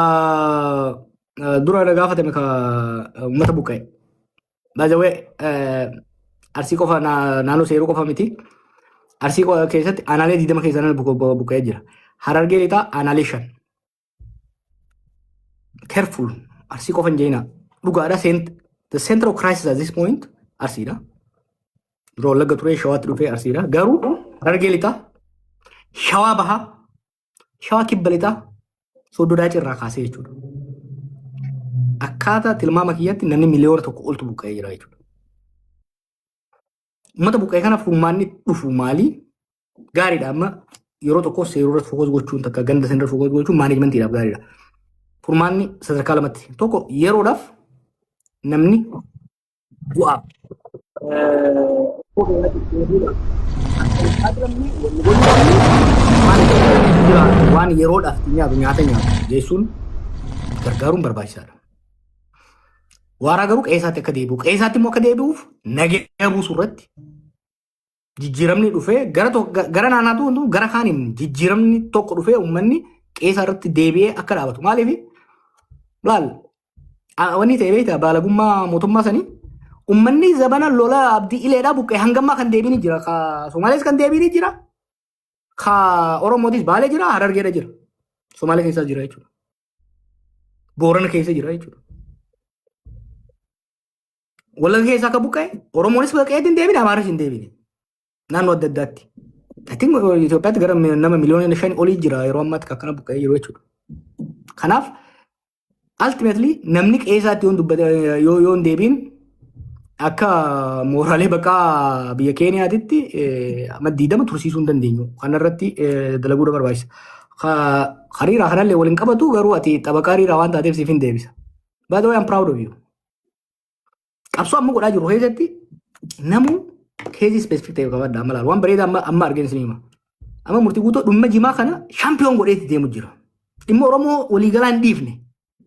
dura gaafatame ka uummata buqqa'e. By the way, Arsii qofa, naannoo Seeruu qofa miti. Arsii keessatti aanaalee 20 keessa namni buqqa'ee jira. Harargee Lixaa aanaalee shan. Careful. Arsii qofa hin jeenaa. Dhugaadha. The center of crisis at this point Arsiidha. Dura Wallagga ture, Shawaatti dhufee Arsiidha. Garuu Harargee Lixaa, Shawaa Bahaa, Shawaa Kibba Lixaa, Sooddoo Daacii irraa kaasee jechuudha. Akkaataa tilmaama kiyyaatti namni 1 miliyoona oltu buqqa'ee jira jechuudha. Uummata buqqa'ee kana furmaanni dhufu maali? Gaariidha, amma yeroo tokko Seeruu irratti focus gochuun, takka ganda sana irratti focus gochuun managementiidhaaf gaariidha. Furmaanni sadarkaa lamatti. Tokko, yeroodhaaf namni bu'aa. Waan yeroodhaaf nyaatu nyaata nyaatu geessuun gargaaruun barbaachisaadha. Waaraa garuu qe'eessaatti akka deebi'u. Qe'eessaatti immoo akka deebi'uuf nageenya buusuu irratti jijjiiramni dhufee gara gara naannaatu hunduu gara kaaniin jijjiiramni tokko dhufee uummanni qe'eessaa irratti deebi'ee akka dhaabatu. Maaliif laal, wanni ta'e beektaa, baalagummaa mootummaa sanii uummanni zabana lola Abdii Ileedhaa buqqee hangammaa kan deebiin jira. Ka Somaalees kan deebiin jira. Ka Oromootis Baalee jira, Harargeedha jira. Somaalee keessa jira jechuudha. Boorana keessa jira jechuudha. Wallagga keessaa akka buqqa'e Oromoonis buqqa'eetti hin deebine, Amaaras hin deebine. Naannoo adda addaatti. I think Itoophiyaatti gara nama 5 miliyoona olii jira yeroo ammaatti kan akkana buqqa'ee jiru jechuudha. Kanaaf ultimately namni qe'eessaatti yoo dubbate, yoo hin deebiin, akka mooraalee baqaa biyya Keeniyaatitti amma 20 tursiisuu hin dandeenyu. Kanarratti dalaguudha barbaachisa. Hariiraa kanallee waliin qabatu, garuu ati xabaqaa hariiraa waan taateef siif hin deebisa. By the way, I'm proud of you. Qabsoo amma godhaa jiru keessatti namuu case specific ta'e qabadha amma laal. Waan bareedaa amma arginu isin hima. Amma Murtii Guutuu dhimma jimaa kana champion godheetti deemu jira. Dhimma Oromoo waliigalaa hin dhiifne.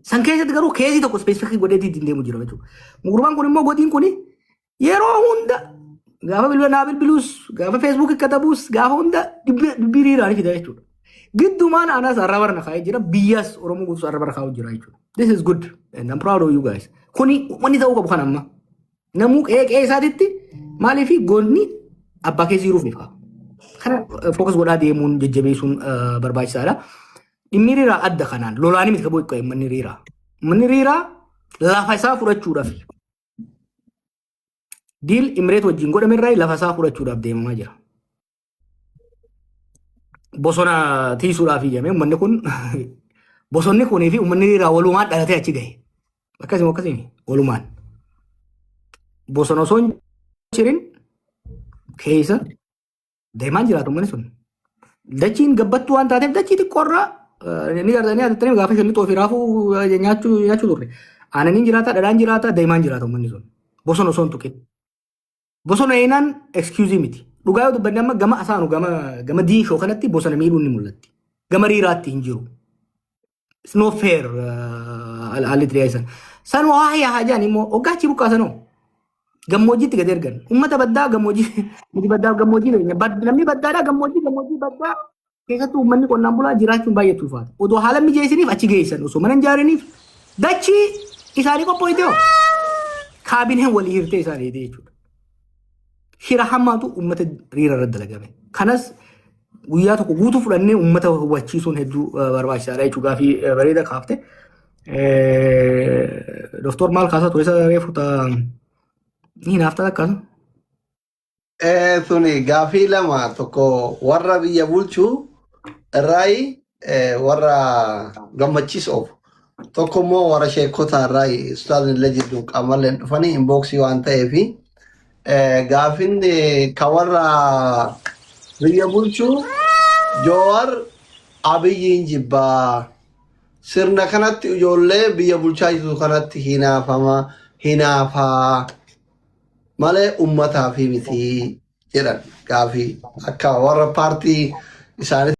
San keessatti garuu case tokko specific godheetti ittiin deemu jira jechuudha. Gurbaan kun immoo godiin kun yeroo hunda gaafa bilbila naa bilbiluus, gaafa Facebookii katabuus, gaafa hunda dubbii hiriiraan fida jechuudha. Giddumaan anas arraba irra kaa'ee jira, biyyas Oromoo guutus arraba irra kaa'u jira jechuudha. This is good and I'm proud of you guys. Kuni wanni ta'uu qabu kan amma. Namuu qe'ee qe'ee isaatitti maaliif goonni abbaa keessa jiruuf ni fa'a. Kana focus godhaa deemuun jajjabeessuun barbaachisaadha. Dhimmi hiriiraa adda kanaan lolaanii miti qabu manni hiriiraa. Manni hiriiraa lafa isaa fudhachuudhaaf deal Imireet wajjin godhame irraa lafa isaa fudhachuudhaaf deemamaa jira. Bosona tiisuudhaaf iyyame uummanni kun, bosonni kunii fi uummanni hiriiraa walumaan dhalatee achi gahe. Akkasuma akkasii walumaan. Bosona osoo hin cirin keessa deemaan jiraatu uummanni sun. Dachiin gabbattuu waan taateef dachii xiqqoorraa ni gartanii yaadattanii gaafa shillixoo fi raafuu nyaachuu turre. Aananiin jiraata, dhadhaan jiraata, deemaan jiraata uummanni sun. Bosona osoo hin tuqin. Bosona eenaan excuse miti. Dhugaa yoo dubbanne amma gama asaanu gama Diinshoo kanatti bosona miidhuun ni mul'atti. Gama Riiraatti hin jiru. It's not fair. Haalli itti dhiyeessan. San waa yaa hajaan immoo hoggaa achi buqqaasanoo gammoojjiitti gad ergan. Uummata baddaa gammoojjii, nuti baddaa gammoojjii beekna. Namni baddaadhaa gammoojjii, gammoojjii baddaa keessattuu uummanni qonnaan bulaa jiraachuun baay'ee ulfaata. Odoo haala mijeessiniif achi geessan, osoo mana hin ijaariniif dachii isaanii qopho'ite hoo kaabineen walii hirtee isaaniiti jechuudha. Shira hamaatu uummata riira irratti dalagame. Kanas guyyaa tokko guutuu fudhannee uummata hubachiisuun hedduu barbaachisaadha jechuudha. Gaafii bareeda kaafte. Doktor maal kaasaa ture isa reefu ni hinaaftaa akkaasa? Suni gaafii lama, tokko warra biyya bulchuu irraayi, warra gammachiis oofu. Tokko immoo warra sheekota irraayi, ustaazni illee jidduu qaamalleen dhufanii inbox waan ta'eefi gaafin ka warra biyya bulchuu, Joowar Abiyyiin jibbaa, sirna kanatti, ijoollee biyya bulchaa jirtu kanatti hinaafama, hinaafaa malee ummataa fi miti jedhan, gaafii akka warra paartii isaanii.